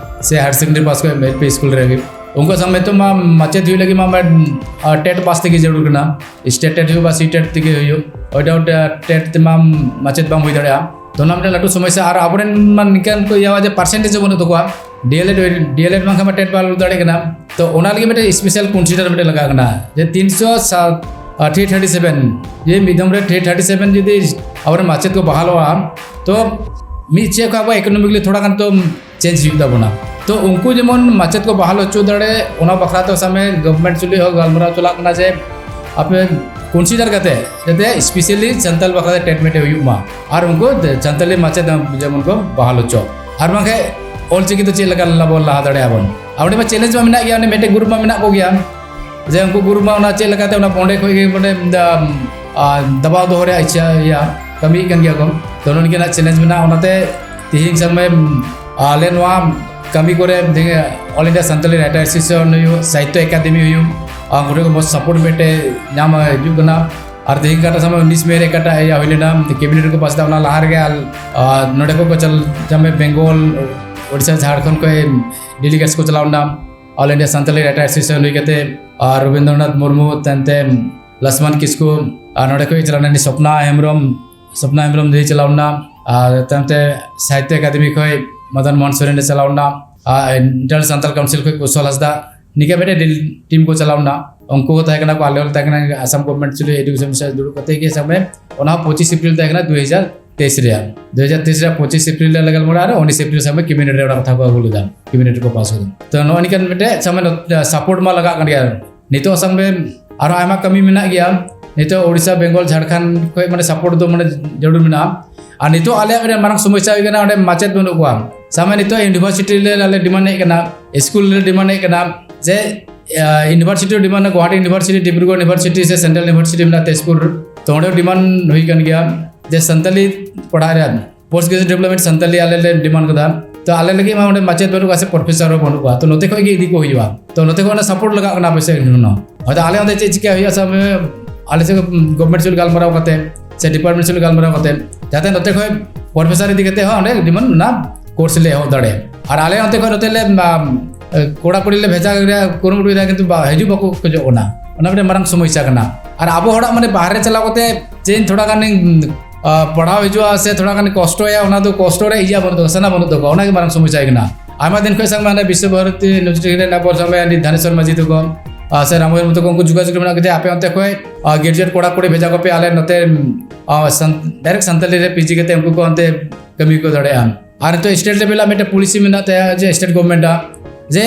ᱥᱮ ᱦᱟᱭᱟᱨ ᱥᱮᱠᱮᱱᱰᱟᱨᱤ ᱯᱟᱥ ᱠᱚ ᱮᱢ ᱮᱞ ᱯᱤ ᱥᱠᱩᱞ ᱨᱮ ᱦᱩᱭᱩᱜ, ᱩᱱᱠᱩ ᱥᱟᱶ ᱱᱤᱛᱚᱜ ᱢᱟ ᱢᱟᱪᱮᱫ ᱦᱩᱭᱩᱜ ᱞᱟᱹᱜᱤᱫ ᱢᱟ, ᱢᱟ, ᱟ, ᱴᱮᱴ ᱯᱟᱥ ᱛᱮᱜᱮ ᱡᱟᱹᱨᱩᱲ ᱠᱟᱱᱟ᱾ ᱥᱴᱮᱴ ᱴᱮᱴ ᱦᱩᱭᱩᱜ ᱵᱟ ᱥᱤ ᱴᱮᱴ ᱛᱮᱜᱮ ᱦᱩᱭᱩᱜ, ᱚᱸᱰᱮ ᱚᱸᱰᱮ ᱴᱮᱴ ᱛᱮᱢᱟ ᱢᱟᱪᱮᱫ ᱵᱟᱢ ᱦᱩᱭ ᱫᱟᱲᱮᱭᱟᱜᱼᱟ᱾ ᱛᱚ ᱚᱱᱟ ᱢᱤᱫᱴᱮᱱ ᱞᱟᱹᱴᱩ ᱥᱚᱢᱚᱥᱥᱟ᱾ ᱟᱨ ᱟᱵᱚᱨᱮᱱ ᱢᱟ ᱱᱤᱝᱠᱟᱱ ᱠᱚ ᱤᱭᱟᱹᱣᱟ ᱡᱮ ᱯᱟᱨᱥᱮᱱᱴᱮᱡᱽ ᱦᱚᱸ ᱵᱟᱹᱱᱩᱜ ᱛᱟᱠᱚᱣᱟ, ᱰᱤ ᱮᱞ ᱮᱰ, ᱰᱤ ᱮᱞ ᱮᱰ ᱵᱟᱝᱠᱷᱟᱱ ᱢᱟ ᱴᱮᱴ ᱵᱟᱭ ᱚᱞ ᱫᱟᱲᱮᱭᱟᱜ ᱠᱟᱱᱟ᱾ ᱛᱚ ᱚᱱᱟ ᱞᱟᱹᱜᱤᱫ ᱢᱤᱫᱴᱮᱱ ᱥᱯᱮᱥᱟᱞ ᱠᱚᱱᱥᱤᱰᱟᱨ ᱢᱤᱫᱴᱮᱱ ᱞᱟᱜᱟᱜ ᱠᱟᱱᱟ ᱡᱮ ᱛᱤᱱᱥᱚ ᱥᱟᱛ, ᱟᱨ ᱛᱷᱨᱤ ᱛᱷᱟᱨᱴᱤ ᱥᱮᱵᱷᱮᱱ, ᱡᱮ ᱢᱤᱫ ᱫᱚᱢ ᱨᱮ ᱛᱷᱨᱤ ᱛᱷᱟᱨᱴᱤ ᱥᱮᱵᱷᱮᱱ ᱡᱩᱫᱤ ᱟᱵᱚᱨᱮᱱ ᱢᱟᱪᱮᱫ ᱠᱚ ᱵᱟᱦᱟᱞᱚᱜᱼᱟ, ᱛᱚ ᱢᱤᱫ ᱪᱮᱫ ᱠᱷᱚᱱ ᱟᱵᱚ ᱤᱠᱳᱱᱚᱢᱤᱠᱞᱤ ᱛᱷᱚᱲᱟ ᱜᱟᱱ ᱛᱚ ᱪᱮᱧᱡᱽ ᱦᱩᱭᱩᱜ ᱛᱟᱵᱚᱱᱟ᱾ ᱛᱚ ᱩᱱᱠᱩ ᱡᱮᱢᱚᱱ ᱢᱟᱪᱮᱫ ᱠᱚ ᱵᱟᱦᱟᱞ ᱦᱚᱪᱚ ᱫᱟᱲᱮ, ᱚᱱᱟ ᱵᱟᱠᱷᱨᱟ ᱛᱮ ᱥᱟᱵ ᱢᱮ ᱜᱚᱵᱷᱢᱮᱱᱴ ᱥᱩᱞᱤ ᱦᱚᱸ ᱜᱟᱞᱢᱟᱨᱟᱣ ᱪᱟᱞᱟᱜ ᱠᱟᱱᱟ ᱡᱮ ᱟᱯᱮ ᱠᱚᱱᱥᱤᱰᱟᱨ ᱠᱟᱛᱮ ᱡᱟᱛᱮ ᱥᱯᱮᱥᱟᱞᱤ ᱥᱟᱱᱛᱟᱲ ᱵᱟᱠᱷᱨᱟ ᱛᱮ ᱴᱮᱴ ᱢᱮᱴ ᱦᱩᱭᱩᱜ ᱢᱟ, ᱟᱨ ᱩᱱᱠᱩ ᱥᱟᱱᱛᱟᱲᱤ ᱢᱟᱪᱮᱫ ᱡᱮᱢᱚᱱ ᱠᱚ ᱵᱟᱦᱟᱞ ᱦᱚᱪᱚ᱾ ᱟᱨ ᱵᱟᱝᱠᱷᱟᱱ ᱚᱞᱪᱤᱠᱤ ᱫᱚ ᱪᱮᱫ ᱞᱮᱠᱟ ᱵᱚᱱ ᱞᱟᱦᱟ ᱫᱟᱲᱮᱭᱟᱜᱼᱟ ᱵᱚᱱ? ᱟᱨ ᱚᱸᱰᱮ ᱢᱟ ᱪᱮᱞᱮᱧᱡᱽ ᱢᱟ ᱢᱮᱱᱟᱜ ᱜᱮᱭᱟ, ᱚᱸᱰᱮ ᱢᱤᱫᱴᱮᱱ ᱜᱨᱩᱯ ᱢᱟ ᱢᱮᱱᱟᱜ ᱠᱚᱜᱮᱭᱟ, ᱡᱮ ᱩᱱᱠᱩ ᱜᱨᱩᱯ ᱢᱟ ᱚᱱᱟ ᱪᱮᱫ ᱞᱮᱠᱟᱛᱮ ᱚᱱᱟ ᱚᱸᱰᱮ ᱠᱷᱚᱱ ᱜᱮ ᱚᱸᱰᱮ, ᱟ, ᱫᱟᱵᱟᱣ ᱫᱚᱦᱚ ᱨᱮᱭᱟᱜ ᱤᱪᱪᱷᱟ, ᱤᱭᱟ, ᱠᱟᱹᱢᱤᱭᱮᱫ ᱠᱟᱱ ᱜᱮᱭᱟ ᱠᱚ᱾ ᱛᱚ ᱱᱚᱜᱼᱚ ᱱᱤᱝᱠᱟᱱᱟᱜ ᱪᱮᱞᱮᱧᱡᱽ ᱢᱮᱱᱟᱜᱼᱟ᱾ ᱚᱱᱟᱛᱮ ᱛᱤᱦᱤᱧ ᱥᱟᱵ ᱢᱮ, ᱟᱞᱮ ᱱᱚᱣᱟ ᱠᱟᱹᱢᱤ ᱠᱚᱨᱮ ᱛᱮᱦᱮᱧ All India Santali Writer Association ᱦᱩᱭᱩᱜ, ᱥᱟᱦᱤᱛᱛᱚ ᱮᱠᱟᱰᱮᱢᱤ ᱦᱩᱭᱩᱜ, ᱟᱨ ᱚᱸᱰᱮ ᱠᱷᱚᱱ ᱢᱚᱡᱽ ᱥᱟᱯᱳᱨᱴ ᱢᱤᱫᱴᱮᱡ ᱧᱟᱢ ᱦᱤᱡᱩᱜ ᱠᱟᱱᱟ᱾ ᱟᱨ ᱛᱮᱦᱮᱧ ᱚᱠᱟᱴᱟᱜ ᱥᱟᱵ ᱢᱮ ᱩᱱᱤᱥ ᱢᱮ ᱨᱮ ᱚᱠᱟᱴᱟᱜ ᱤᱭᱟᱹ ᱦᱩᱭ ᱞᱮᱱᱟ, ᱠᱮᱵᱤᱱᱮᱴ ᱨᱮᱠᱚ ᱯᱟᱥ ᱮᱫᱟ, ᱚᱱᱟ ᱞᱟᱦᱟ ᱨᱮᱜᱮ ᱟᱞ-, ᱟᱨ ᱱᱚᱰᱮ ᱠᱷᱚᱱ ᱠᱚ ᱪᱟᱞ-, ᱥᱟᱵ ᱢᱮ ᱵᱮᱝᱜᱚᱞ, ᱳᱰᱤᱥᱟ, ᱡᱷᱟᱲᱠᱷᱚᱸᱰ ᱠᱷᱚᱱ ᱰᱮᱞᱤᱜᱮᱴᱥ ᱠᱚ ᱪᱟᱞᱟᱣ ᱞᱮᱱᱟ᱾ All India Santali Writers Association ᱦᱩᱭ ᱠᱟᱛᱮ, ᱟᱨ ᱨᱚᱵᱤᱱᱫᱨᱚᱱᱟᱛᱷ ᱢᱩᱨᱢᱩ, ᱛᱟᱭᱚᱢᱛᱮ ᱞᱟᱥᱢᱟᱱ ᱠᱤᱥᱠᱩ, ᱟᱨ ᱱᱚᱰᱮ ᱠᱷᱚᱱ ᱪᱟᱞᱟᱣ ᱞᱮᱱᱟ ᱥᱚᱯᱱᱟ ᱦᱮᱢᱵᱨᱚᱢ, ᱥᱚᱯᱱᱟ ᱦᱮᱢᱵᱨᱚᱢ ᱫᱤᱭᱮ ᱪᱟᱞᱟᱣ ᱞᱮᱱᱟ, ᱟᱨ ᱛᱟᱭᱚᱢᱛᱮ ᱥᱟᱦᱤᱛᱛᱚ ᱮᱠᱟᱰᱮᱢᱤ ᱠᱷᱚᱱ ᱢᱚᱫᱚᱱ ᱢᱳᱦᱚᱱ ᱥᱚᱨᱮᱱ ᱮ ᱪᱟᱞᱟᱣ ᱞᱮᱱᱟ, ᱟᱨ Internal Santal Council ᱠᱷᱚᱱ ᱠᱩᱥᱚᱞ ᱦᱟᱸᱥᱫᱟ, ᱱᱤᱝᱠᱟ ᱢᱤᱫᱴᱮᱡ ᱴᱤᱢ ᱠᱚ ᱪᱟᱞᱟᱣ ᱞᱮᱱᱟ᱾ ᱩᱱᱠᱩ ᱠᱚ ᱛᱟᱦᱮᱸ ᱠᱟᱱᱟ ᱠᱚ, ᱟᱞᱮ ᱦᱚᱸᱞᱮ ᱛᱟᱦᱮᱸ ᱠᱟᱱᱟ, ᱟᱥᱟᱢ ᱜᱚᱵᱷᱚᱨᱱᱢᱮᱱᱴ ᱪᱩᱞᱤ ᱮᱰᱩᱠᱮᱥᱚᱱ ᱢᱤᱱᱤᱥᱴᱟᱨ ᱫᱩᱲᱩᱵ ᱠᱟᱛᱮ ᱜᱮ ᱥᱟᱵ ᱢᱮ, ᱚᱱᱟ ᱦᱚᱸ ᱯᱚᱸᱪᱤᱥ ᱮᱯᱨᱤᱞ ᱛᱟᱦᱮᱸ ᱠᱟᱱᱟ ᱫᱩ ᱦᱟᱡᱟᱨ ᱛᱮᱭᱤᱥ ᱨᱮᱭᱟᱜ᱾ ᱫᱩ ᱦᱟᱡᱟᱨ ᱛᱮᱭᱤᱥ ᱨᱮᱭᱟᱜ ᱯᱚᱸᱪᱤᱥ ᱮᱯᱨᱤᱞ ᱨᱮ ᱞᱮ ᱜᱟᱞᱢᱟᱨᱟᱣ ᱟᱨ ᱩᱱᱤᱥ ᱮᱯᱨᱤᱞ ᱥᱟᱵ ᱢᱮ ᱠᱮᱵᱤᱱᱮᱴ ᱨᱮ ᱚᱱᱟ ᱠᱟᱛᱷᱟ ᱠᱚ ᱟᱹᱜᱩ ᱞᱮᱫᱟ, ᱠᱮᱵᱤᱱᱮᱴ ᱨᱮᱠᱚ ᱯᱟᱥ ᱠᱮᱫᱟ᱾ ᱛᱚ ᱱᱚᱜᱼᱚ ᱱᱤᱝᱠᱟᱱ ᱢᱤᱫᱴᱮᱡ ᱥᱟᱵ ᱢᱮ ᱥᱟᱯᱳᱨᱴ ᱢᱟ ᱞᱟᱜᱟᱜ ᱠᱟᱱ ᱜᱮᱭᱟ᱾ ᱱᱤᱛᱚᱜ ᱥᱟᱵ ᱢᱮ ᱟᱨᱦᱚᱸ ᱟᱭᱢᱟ ᱠᱟᱹᱢᱤ ᱢᱮᱱᱟᱜ ᱜᱮᱭᱟ᱾ ᱱᱤᱛᱚᱜ ᱳᱰᱤᱥᱟ, ᱵᱮᱝᱜᱚᱞ, ᱡᱷᱟᱲᱠᱷᱚᱸᱰ ᱠᱷᱚᱱ ᱢᱟᱱᱮ ᱥᱟᱯᱳᱨᱴ ᱫᱚ ᱢᱟᱱᱮ ᱡᱟᱹᱨᱩᱲ ᱢᱮᱱᱟᱜᱼᱟ᱾ ᱟᱨ ᱱᱤᱛᱚᱜ ᱟᱞᱮᱭᱟᱜ ᱢᱤᱫᱴᱮᱱ ᱢᱟᱨᱟᱝ ᱥᱚᱢᱚᱥᱥᱟ ᱦᱩᱭᱩᱜ ᱠᱟᱱᱟ, ᱚᱸᱰᱮ ᱢᱟᱪᱮᱫ ᱵᱟᱹᱱᱩᱜ ᱠᱚᱣᱟ᱾ ᱥᱟᱵ ᱢᱮ ᱱᱤᱛᱚᱜ ᱤᱭᱩᱱᱤᱵᱷᱟᱨᱥᱤᱴᱤ ᱨᱮ ᱟᱞᱮ ᱰᱤᱢᱟᱱᱰ ᱮᱫ ᱠᱟᱱᱟ, ᱥᱠᱩᱞ ᱨᱮ ᱰᱤᱢᱟᱱᱰ ᱮᱫ ᱠᱟᱱᱟ ᱡᱮ university demand, Guwahati university, Dibrugarh university ᱥᱮ ᱥᱮᱱᱴᱨᱟᱞ ᱤᱭᱩᱱᱤᱵᱷᱟᱨᱥᱤᱴᱤ ᱢᱮᱱᱟᱜᱼᱟ ᱛᱮᱡᱽᱯᱩᱨ, ᱛᱚ ᱚᱸᱰᱮ ᱰᱤᱢᱟᱱᱰ ᱦᱩᱭ ᱠᱟᱱ ᱜᱮᱭᱟ ᱡᱮ ᱥᱟᱱᱛᱟᱞᱤ ᱯᱟᱲᱦᱟᱜ ᱨᱮ ᱯᱳᱥᱴ ᱜᱨᱮᱡᱩᱭᱮᱴ ᱰᱮᱵᱷᱞᱚᱯᱢᱮᱱᱴ ᱥᱟᱱᱛᱟᱞᱤ ᱟᱞᱮ ᱞᱮ ᱰᱤᱢᱟᱱᱰ ᱠᱟᱫᱟ᱾ ᱛᱚ ᱟᱞᱮ ᱞᱟᱹᱜᱤᱫ ᱢᱟ ᱚᱸᱰᱮ ᱢᱟᱪᱮᱫ ᱵᱟᱹᱱᱩᱜ ᱠᱚᱣᱟ ᱥᱮ ᱯᱨᱚᱯᱷᱮᱥᱚᱨ ᱦᱚᱸ ᱵᱟᱹᱱᱩᱜ ᱠᱚᱣᱟ, ᱛᱚ ᱱᱚᱛᱮ ᱠᱷᱚᱱ ᱜᱮ ᱤᱫᱤ ᱠᱚ ᱦᱩᱭᱩᱜᱼᱟ᱾ ᱛᱚ ᱱᱚᱛᱮ ᱠᱷᱚᱱ ᱚᱱᱟ ᱥᱟᱯᱳᱨᱴ ᱞᱟᱜᱟᱜ ᱠᱟᱱᱟ ᱟᱯᱮ ᱥᱮᱫ ᱠᱷᱚᱱ᱾ ᱦᱚᱭᱛᱳ ᱟᱞᱮ ᱚᱸᱰᱮ ᱪᱮᱫ ᱪᱤᱠᱟᱹ ᱦᱩᱭᱩᱜᱼᱟ, ᱥᱟᱵ ᱢᱮ ᱟᱞᱮ ᱥᱮᱫ ᱜᱚᱵᱷᱚᱨᱱᱢᱮᱱᱴ ᱥᱮᱫ ᱜᱟᱞᱢᱟᱨᱟᱣ ᱠᱟᱛᱮ ᱥᱮ ᱰᱤᱯᱟᱨᱴᱢᱮᱱᱴ ᱥᱮᱫ ᱜᱟᱞᱢᱟᱨᱟᱣ ᱠᱟᱛᱮ ᱡᱟᱛᱮ ᱱᱚᱛᱮ ᱠᱷᱚᱱ ᱯᱨᱚᱯᱷᱮᱥᱚᱨ ᱤᱫᱤ ᱠᱟᱛᱮ ᱦᱚᱸ ᱚᱸᱰᱮ ᱡᱮᱢᱚᱱ ᱚᱱᱟ ᱠᱳᱨᱥ ᱞᱮ ᱮᱦᱚᱵ ᱫᱟᱲᱮᱭᱟᱜ᱾ ᱟᱨ ᱟᱞᱮ ᱚᱱᱛᱮ ᱠᱷᱚᱱ ᱱᱚᱛᱮ ᱞᱮ ᱠᱚᱲᱟ ᱠᱩᱲᱤ ᱞᱮ ᱵᱷᱮᱡᱟ ᱠᱩᱨᱩᱢᱩᱴᱩᱭᱮᱫᱟ, ᱠᱤᱱᱛᱩ ᱦᱤᱡᱩᱜ ᱵᱟᱠᱚ ᱠᱷᱚᱡᱚᱜ ᱠᱟᱱᱟ᱾ ᱚᱱᱟ ᱢᱤᱫᱴᱮᱱ ᱢᱟᱨᱟᱝ ᱥᱚᱢᱚᱥᱥᱟ ᱠᱟᱱᱟ᱾ ᱟᱨ ᱟᱵᱚ ᱦᱚᱲᱟᱜ ᱢᱟᱱᱮ ᱵᱟᱦᱨᱮ ᱪᱟᱞᱟᱣ ᱠᱟᱛᱮ ᱪᱮᱫ ᱤᱧ ᱛᱷᱚᱲᱟ ᱜᱟᱱᱤᱧ ᱯᱟᱲᱦᱟᱣ ᱦᱤᱡᱩᱜᱼᱟ ᱥᱮ ᱛᱷᱚᱲᱟ ᱜᱟᱱ ᱠᱚᱥᱴᱚᱭᱟ, ᱚᱱᱟ ᱫᱚ ᱠᱚᱥᱴᱚ ᱨᱮ ᱤᱭᱟᱹ ᱵᱟᱹᱱᱩᱜ ᱛᱟᱠᱚᱣᱟ, ᱥᱟᱱᱟ ᱵᱟᱹᱱᱩᱜ ᱛᱟᱠᱚᱣᱟ᱾ ᱚᱱᱟᱜᱮ ᱢᱟᱨᱟᱝ ᱥᱚᱢᱚᱥᱥᱟ ᱠᱟᱱᱟ᱾ ᱟᱭᱢᱟ ᱫᱤᱱ ᱠᱷᱚᱱ ᱥᱟᱵ ᱢᱮ ᱦᱟᱱᱮ ᱵᱤᱥᱥᱚ ᱵᱷᱟᱨᱚᱛᱤ ᱤᱭᱩᱱᱤᱵᱷᱟᱨᱥᱤᱴᱤ ᱨᱮ ᱟᱵᱚ ᱥᱟᱵ ᱢᱮ ᱟᱹᱰᱤ ᱫᱷᱟᱱᱮᱥᱣᱚᱨ ᱢᱟᱹᱡᱷᱤ ᱛᱟᱠᱚ ᱥᱮ ᱨᱟᱢᱚᱭᱚᱨ ᱢᱩᱨᱢᱩ ᱛᱟᱠᱚ, ᱩᱱᱠᱩ ᱡᱳᱜᱟᱡᱳᱜᱽ ᱨᱮ ᱢᱮᱱᱟᱜ ᱠᱚᱣᱟ ᱡᱮ ᱟᱯᱮ ᱚᱱᱛᱮ ᱠᱷᱚᱱ ᱜᱨᱮᱡᱩᱭᱮᱴ ᱠᱚᱲᱟ ᱠᱩᱲᱤ ᱵᱷᱮᱡᱟ ᱠᱚᱯᱮ, ᱟᱞᱮ ᱱᱚᱛᱮ ᱰᱟᱭᱨᱮᱠᱴ ᱥᱟᱱᱛᱟᱞᱤ ᱨᱮ ᱯᱤᱡᱤ ᱠᱟᱛᱮ ᱩᱱᱠᱩ ᱠᱚ ᱚᱱᱛᱮ ᱠᱟᱹᱢᱤ ᱠᱚ ᱫᱟᱲᱮᱭᱟᱜᱼᱟ᱾ ᱟᱨ ᱱᱤᱛᱚᱜ ᱥᱴᱮᱴ ᱞᱮᱵᱮᱞ ᱟᱜ ᱢᱤᱫᱴᱮᱱ ᱯᱚᱞᱤᱥᱤ ᱢᱮᱱᱟᱜ ᱛᱟᱭᱟ ᱡᱮ ᱥᱴᱮᱴ ᱜᱚᱵᱷᱚᱨᱱᱢᱮᱱᱴ ᱟᱜ ᱡᱮ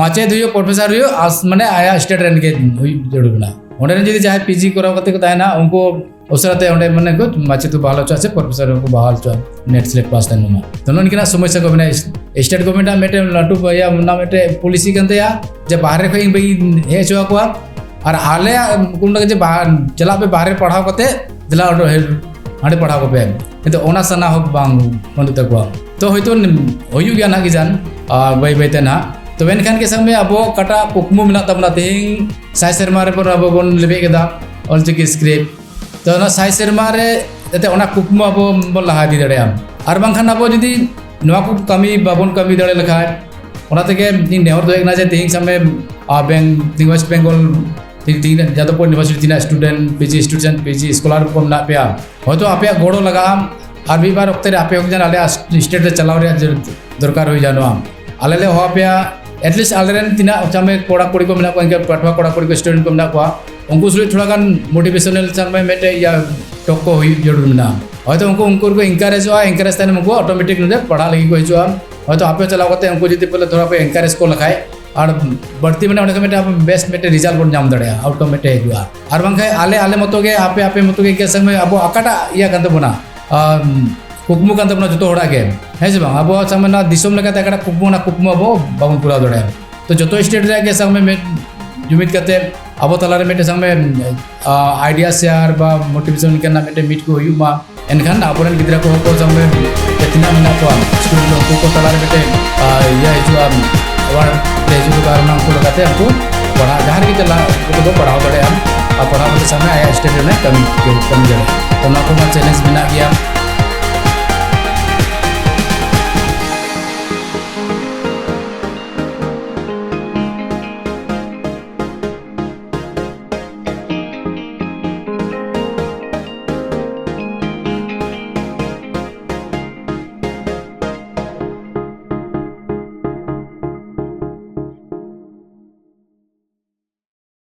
ᱢᱟᱪᱮᱫ ᱦᱩᱭᱩᱜ, ᱯᱨᱚᱯᱷᱮᱥᱚᱨ ᱦᱩᱭᱩᱜ, ᱢᱟᱱᱮ ᱟᱭᱟᱜ ᱥᱴᱮᱴ ᱨᱮᱱ ᱜᱮ ᱦᱩᱭᱩᱜ ᱡᱟᱹᱨᱩᱲ ᱠᱟᱱᱟ᱾ ᱚᱸᱰᱮ ᱨᱮᱱ ᱡᱩᱫᱤ ᱡᱟᱦᱟᱸᱭ ᱯᱤᱡᱤ ᱠᱚᱨᱟᱣ ᱠᱟᱛᱮ ᱠᱚ ᱛᱟᱦᱮᱱᱟ, ᱩᱱᱠᱩ ᱩᱥᱟᱹᱨᱟ ᱛᱮ ᱚᱸᱰᱮ ᱢᱟᱱᱮ ᱠᱚ ᱢᱟᱪᱮᱫ ᱠᱚ ᱵᱟᱦᱟᱞ ᱦᱚᱪᱚᱜᱼᱟ ᱥᱮ ᱯᱨᱚᱯᱷᱮᱥᱚᱨ ᱠᱚ ᱵᱟᱦᱟᱞ ᱦᱚᱪᱚᱜᱼᱟ, ᱱᱮᱴ ᱥᱞᱮᱴ ᱯᱟᱥ ᱛᱟᱭᱱᱚᱢ᱾ ᱛᱚ ᱱᱚᱜᱼᱚ ᱱᱤᱝᱠᱟᱱᱟᱜ ᱥᱚᱢᱚᱥᱥᱟ ᱠᱚ ᱢᱮᱱᱟᱜᱼᱟ᱾ ᱥᱴᱮᱴ ᱜᱚᱵᱷᱚᱨᱱᱢᱮᱱᱴ ᱟᱜ ᱢᱤᱫᱴᱮᱱ ᱞᱟᱹᱴᱩ ᱤᱭᱟᱹ ᱚᱱᱟ ᱢᱤᱫᱴᱮᱱ ᱯᱚᱞᱤᱥᱤ ᱠᱟᱱ ᱛᱟᱭᱟ ᱡᱮ ᱵᱟᱦᱨᱮ ᱠᱷᱚᱱ ᱤᱧ ᱵᱟᱹᱧ ᱦᱮᱡ ᱦᱚᱪᱚ ᱟᱠᱚᱣᱟ᱾ ᱟᱨ ᱟᱞᱮᱭᱟᱜ ᱠᱚ ᱢᱮᱱᱟ ᱡᱮ ᱵᱟᱦ-, ᱪᱟᱞᱟᱜ ᱯᱮ ᱵᱟᱦᱨᱮ ᱯᱟᱲᱦᱟᱣ ᱠᱟᱛᱮ ᱫᱮᱞᱟ ᱚᱸᱰᱮ ᱦᱮ-, ᱦᱟᱸᱰᱮ ᱯᱟᱲᱦᱟᱣ ᱠᱚᱯᱮ᱾ ᱠᱤᱱᱛᱩ ᱚᱱᱟ ᱥᱟᱱᱟ ᱦᱚᱸ ᱵᱟᱝ ᱵᱟᱹᱱᱩᱜ ᱛᱟᱠᱚᱣᱟ᱾ ᱛᱚ ᱦᱳᱭᱛᱳ ᱦᱩᱭᱩᱜ ᱜᱮᱭᱟ ᱱᱟᱦᱟᱜ ᱠᱤ ᱡᱟᱱ, ᱟᱨ ᱵᱟᱹᱭ ᱵᱟᱹᱭ ᱛᱮ ᱱᱟᱦᱟᱜ᱾ ᱛᱚᱵᱮ ᱮᱱᱠᱷᱟᱱ ᱜᱮ ᱥᱟᱵ ᱢᱮ ᱟᱵᱚ ᱚᱠᱟᱴᱟᱜ ᱠᱩᱠᱢᱩ ᱢᱮᱱᱟᱜ ᱛᱟᱵᱚᱱᱟ, ᱛᱮᱦᱮᱧ ᱥᱟᱭ ᱥᱮᱨᱢᱟ ᱨᱮᱵᱚᱱ ᱟᱵᱚ ᱵᱚᱱ ᱞᱮᱵᱮᱫ ᱠᱮᱫᱟ ᱚᱞᱪᱤᱠᱤ ᱥᱠᱨᱤᱯᱴ᱾ ᱛᱚ ᱚᱱᱟ ᱥᱟᱭ ᱥᱮᱨᱢᱟ ᱨᱮ ᱡᱟᱛᱮ ᱚᱱᱟ ᱠᱩᱠᱢᱩ ᱟᱵᱚ ᱵᱚᱱ ᱞᱟᱦᱟ ᱤᱫᱤ ᱫᱟᱲᱮᱭᱟᱜᱼᱟ᱾ ᱟᱨ ᱵᱟᱝᱠᱷᱟᱱ ᱟᱵᱚ ᱡᱩᱫᱤ ᱱᱚᱣᱟ ᱠᱚ ᱠᱟᱹᱢᱤ ᱵᱟᱵᱚᱱ ᱠᱟᱹᱢᱤ ᱫᱟᱲᱮ ᱞᱮᱠᱷᱟᱱ, ᱚᱱᱟ ᱛᱮᱜᱮ ᱤᱧ ᱱᱮᱦᱚᱨ ᱫᱚ ᱦᱩᱭᱩᱜ ᱠᱟᱱᱟ ᱡᱮ ᱛᱮᱦᱮᱧ ᱥᱟᱵ ᱢᱮ, ᱟᱵᱮᱱ ᱛᱮᱦᱮᱧ West Bengal, ᱛᱮᱦᱮᱧ, ᱛᱮᱦᱮᱧ Jadavpur University ᱛᱤᱱᱟᱹᱜ student, PG student, PG scholar ᱠᱚ ᱢᱮᱱᱟᱜ ᱯᱮᱭᱟ, ᱦᱚᱭᱛᱳ ᱟᱯᱮᱭᱟᱜ ᱜᱚᱲᱚ ᱞᱟᱜᱟᱜᱼᱟ᱾ ᱟᱨ ᱢᱤᱫ ᱵᱟᱨ ᱚᱠᱛᱮ ᱨᱮ ᱟᱯᱮ ᱦᱚᱸ ᱡᱮᱱᱚ ᱟᱞᱮᱭᱟᱜ state ᱨᱮ ᱪᱟᱞᱟᱣ ᱨᱮᱭᱟᱜ ᱡᱮ ᱫᱚᱨᱠᱟᱨ ᱦᱩᱭ ᱡᱟᱱᱚᱜᱼᱟ᱾ ᱟᱞᱮ ᱞᱮ ᱦᱚᱦᱚ ᱟᱯᱮᱭᱟ, at least ᱟᱞᱮᱨᱮᱱ ᱛᱤᱱᱟᱹᱜ ᱥᱟᱵ ᱢᱮ ᱠᱚᱲᱟ ᱠᱩᱲᱤ ᱠᱚ ᱢᱮᱱᱟᱜ ᱠᱚᱣᱟ, ᱤᱱᱠᱟᱹ ᱯᱟᱹᱴᱷᱩᱣᱟᱹ ᱠᱚᱲᱟ ᱠᱩᱲᱤ ᱠᱚ student ᱠᱚ ᱢᱮᱱᱟᱜ ᱠᱚᱣᱟ, ᱩᱱᱠᱩ ᱥᱩᱨ ᱛᱷᱚᱲᱟ ᱜᱟᱱ motivational ᱥᱟᱵ ᱢᱮ ᱢᱤᱫᱴᱮᱡ ᱤᱭᱟᱹ talk ᱠᱚ ᱦᱩᱭᱩᱜ ᱡᱟᱹᱨᱩᱲ ᱢᱮᱱᱟᱜᱼᱟ᱾ ᱦᱚᱭᱛᱳ ᱩᱱᱠᱩ, ᱩᱱᱠᱩ ᱠᱚ encourage ᱚᱜᱼᱟ, encourage ᱛᱟᱭᱱᱚᱢ ᱩᱱᱠᱩ automatic ᱱᱚᱰᱮ ᱯᱟᱲᱦᱟᱜ ᱞᱟᱹᱜᱤᱫ ᱠᱚ ᱦᱤᱡᱩᱜᱼᱟ᱾ ᱦᱚᱭᱛᱳ ᱟᱯᱮ ᱪᱟᱞᱟᱣ ᱠᱟᱛᱮ ᱩᱱᱠᱩ ᱡᱩᱫᱤ ᱯᱮ ᱛᱷᱚᱲᱟ ᱯᱮ encourage ᱠᱚ ᱞᱮᱠᱷᱟᱡ, ᱟᱨ ᱵᱟᱹᱲᱛᱤ ᱢᱟᱱᱮ ᱚᱸᱰᱮ ᱠᱷᱚᱱ ᱢᱤᱫᱴᱮᱱ ᱟᱵᱚ best ᱢᱤᱫᱴᱮᱱ result ᱵᱚᱱ ᱧᱟᱢ ᱫᱟᱲᱮᱭᱟᱜᱼᱟ, outcome ᱢᱤᱫᱴᱮᱱ ᱦᱤᱡᱩᱜᱼᱟ᱾ ᱟᱨ ᱵᱟᱝᱠᱷᱟᱱ ᱟᱞᱮ, ᱟᱞᱮ ᱢᱚᱛᱚ ᱜᱮ, ᱟᱯᱮ, ᱟᱯᱮ ᱢᱚᱛᱚ ᱜᱮ, ᱤᱱᱠᱟᱹ ᱥᱟᱵ ᱢᱮ ᱟᱵᱚ ᱚᱠᱟᱴᱟᱜ ᱤᱭᱟᱹ ᱠᱟᱱ ᱛᱟᱵᱚᱱᱟ, ᱟᱢ, ᱠᱩᱠᱢᱩ ᱠᱟᱱ ᱛᱟᱵᱚᱱᱟ ᱡᱚᱛᱚ ᱦᱚᱲᱟᱜ ᱜᱮ, ᱦᱮᱸ ᱥᱮ ᱵᱟᱝ? ᱟᱵᱚᱣᱟᱜ ᱥᱟᱵ ᱢᱮ ᱱᱚᱣᱟ ᱫᱤᱥᱚᱢ ᱞᱮᱠᱟᱛᱮ ᱚᱠᱟᱴᱟᱜ ᱠᱩᱠᱢᱩ, ᱚᱱᱟ ᱠᱩᱠᱢᱩ ᱟᱵᱚ ᱵᱟᱵᱚᱱ ᱯᱩᱨᱟᱹᱣ ᱫᱟᱲᱮᱭᱟᱜᱼᱟ᱾ ᱛᱚ ᱡᱚᱛᱚ state ᱨᱮᱭᱟᱜ ᱜᱮ ᱥᱟᱵ ᱢᱮ ᱢᱤᱫ ᱡᱩᱢᱤᱫ ᱠᱟᱛᱮ ᱟᱵᱚ ᱛᱟᱞᱟᱨᱮ ᱢᱤᱫᱴᱮᱱ ᱥᱟᱵ ᱢᱮ, ᱟ, idea share ᱵᱟ motivation ᱞᱮᱠᱟᱱᱟᱜ ᱢᱤᱫᱴᱮᱱ meet ᱠᱚ ᱦᱩᱭᱩᱜ ᱢᱟ᱾ ᱮᱱᱠᱷᱟᱱ ᱟᱵᱚᱨᱮᱱ ᱜᱤᱫᱽᱨᱟᱹ ᱠᱚᱦᱚᱸ ᱠᱚ ᱥᱟᱵ ᱢᱮ ᱡᱟᱦᱟᱸ ᱛᱤᱱᱟᱹᱜ ᱢᱮᱱᱟᱜ ᱠᱚᱣᱟ student, ᱩᱱᱠᱩ ᱠᱚ ᱛᱟᱞᱟᱨᱮ ᱢᱤᱫᱴᱮᱱ, ᱟ, ᱤᱭᱟᱹ ᱦᱤᱡᱩᱜᱼᱟ, award ᱦᱤᱡᱩᱜᱼᱟ, ᱟᱨ ᱚᱱᱟ ᱩᱱᱠᱩ ᱞᱮᱠᱟᱛᱮ ᱩᱱᱠᱩ ᱯᱟᱲᱦᱟᱣ ᱡᱟᱦᱟᱸ ᱨᱮᱜᱮ ᱪᱟᱞᱟᱜ ᱩᱱᱠᱩ ᱫᱚᱠᱚ ᱯᱟᱲᱦᱟᱣ ᱫᱟᱲᱮᱭᱟᱜᱼᱟ᱾ ᱟᱨ ᱯᱟᱲᱦᱟᱣ ᱠᱟᱛᱮ ᱥᱟᱵ ᱢᱮ ᱟᱭᱟᱜ state ᱨᱮ ᱠᱟᱹᱢᱤ, ᱠᱟᱹᱢᱤ ᱫᱟᱲᱮᱭᱟᱜᱼᱟ᱾ ᱛᱚ ᱱᱚᱣᱟ ᱠᱚᱢᱟ challenge ᱢᱮᱱᱟᱜ ᱜᱮᱭᱟ᱾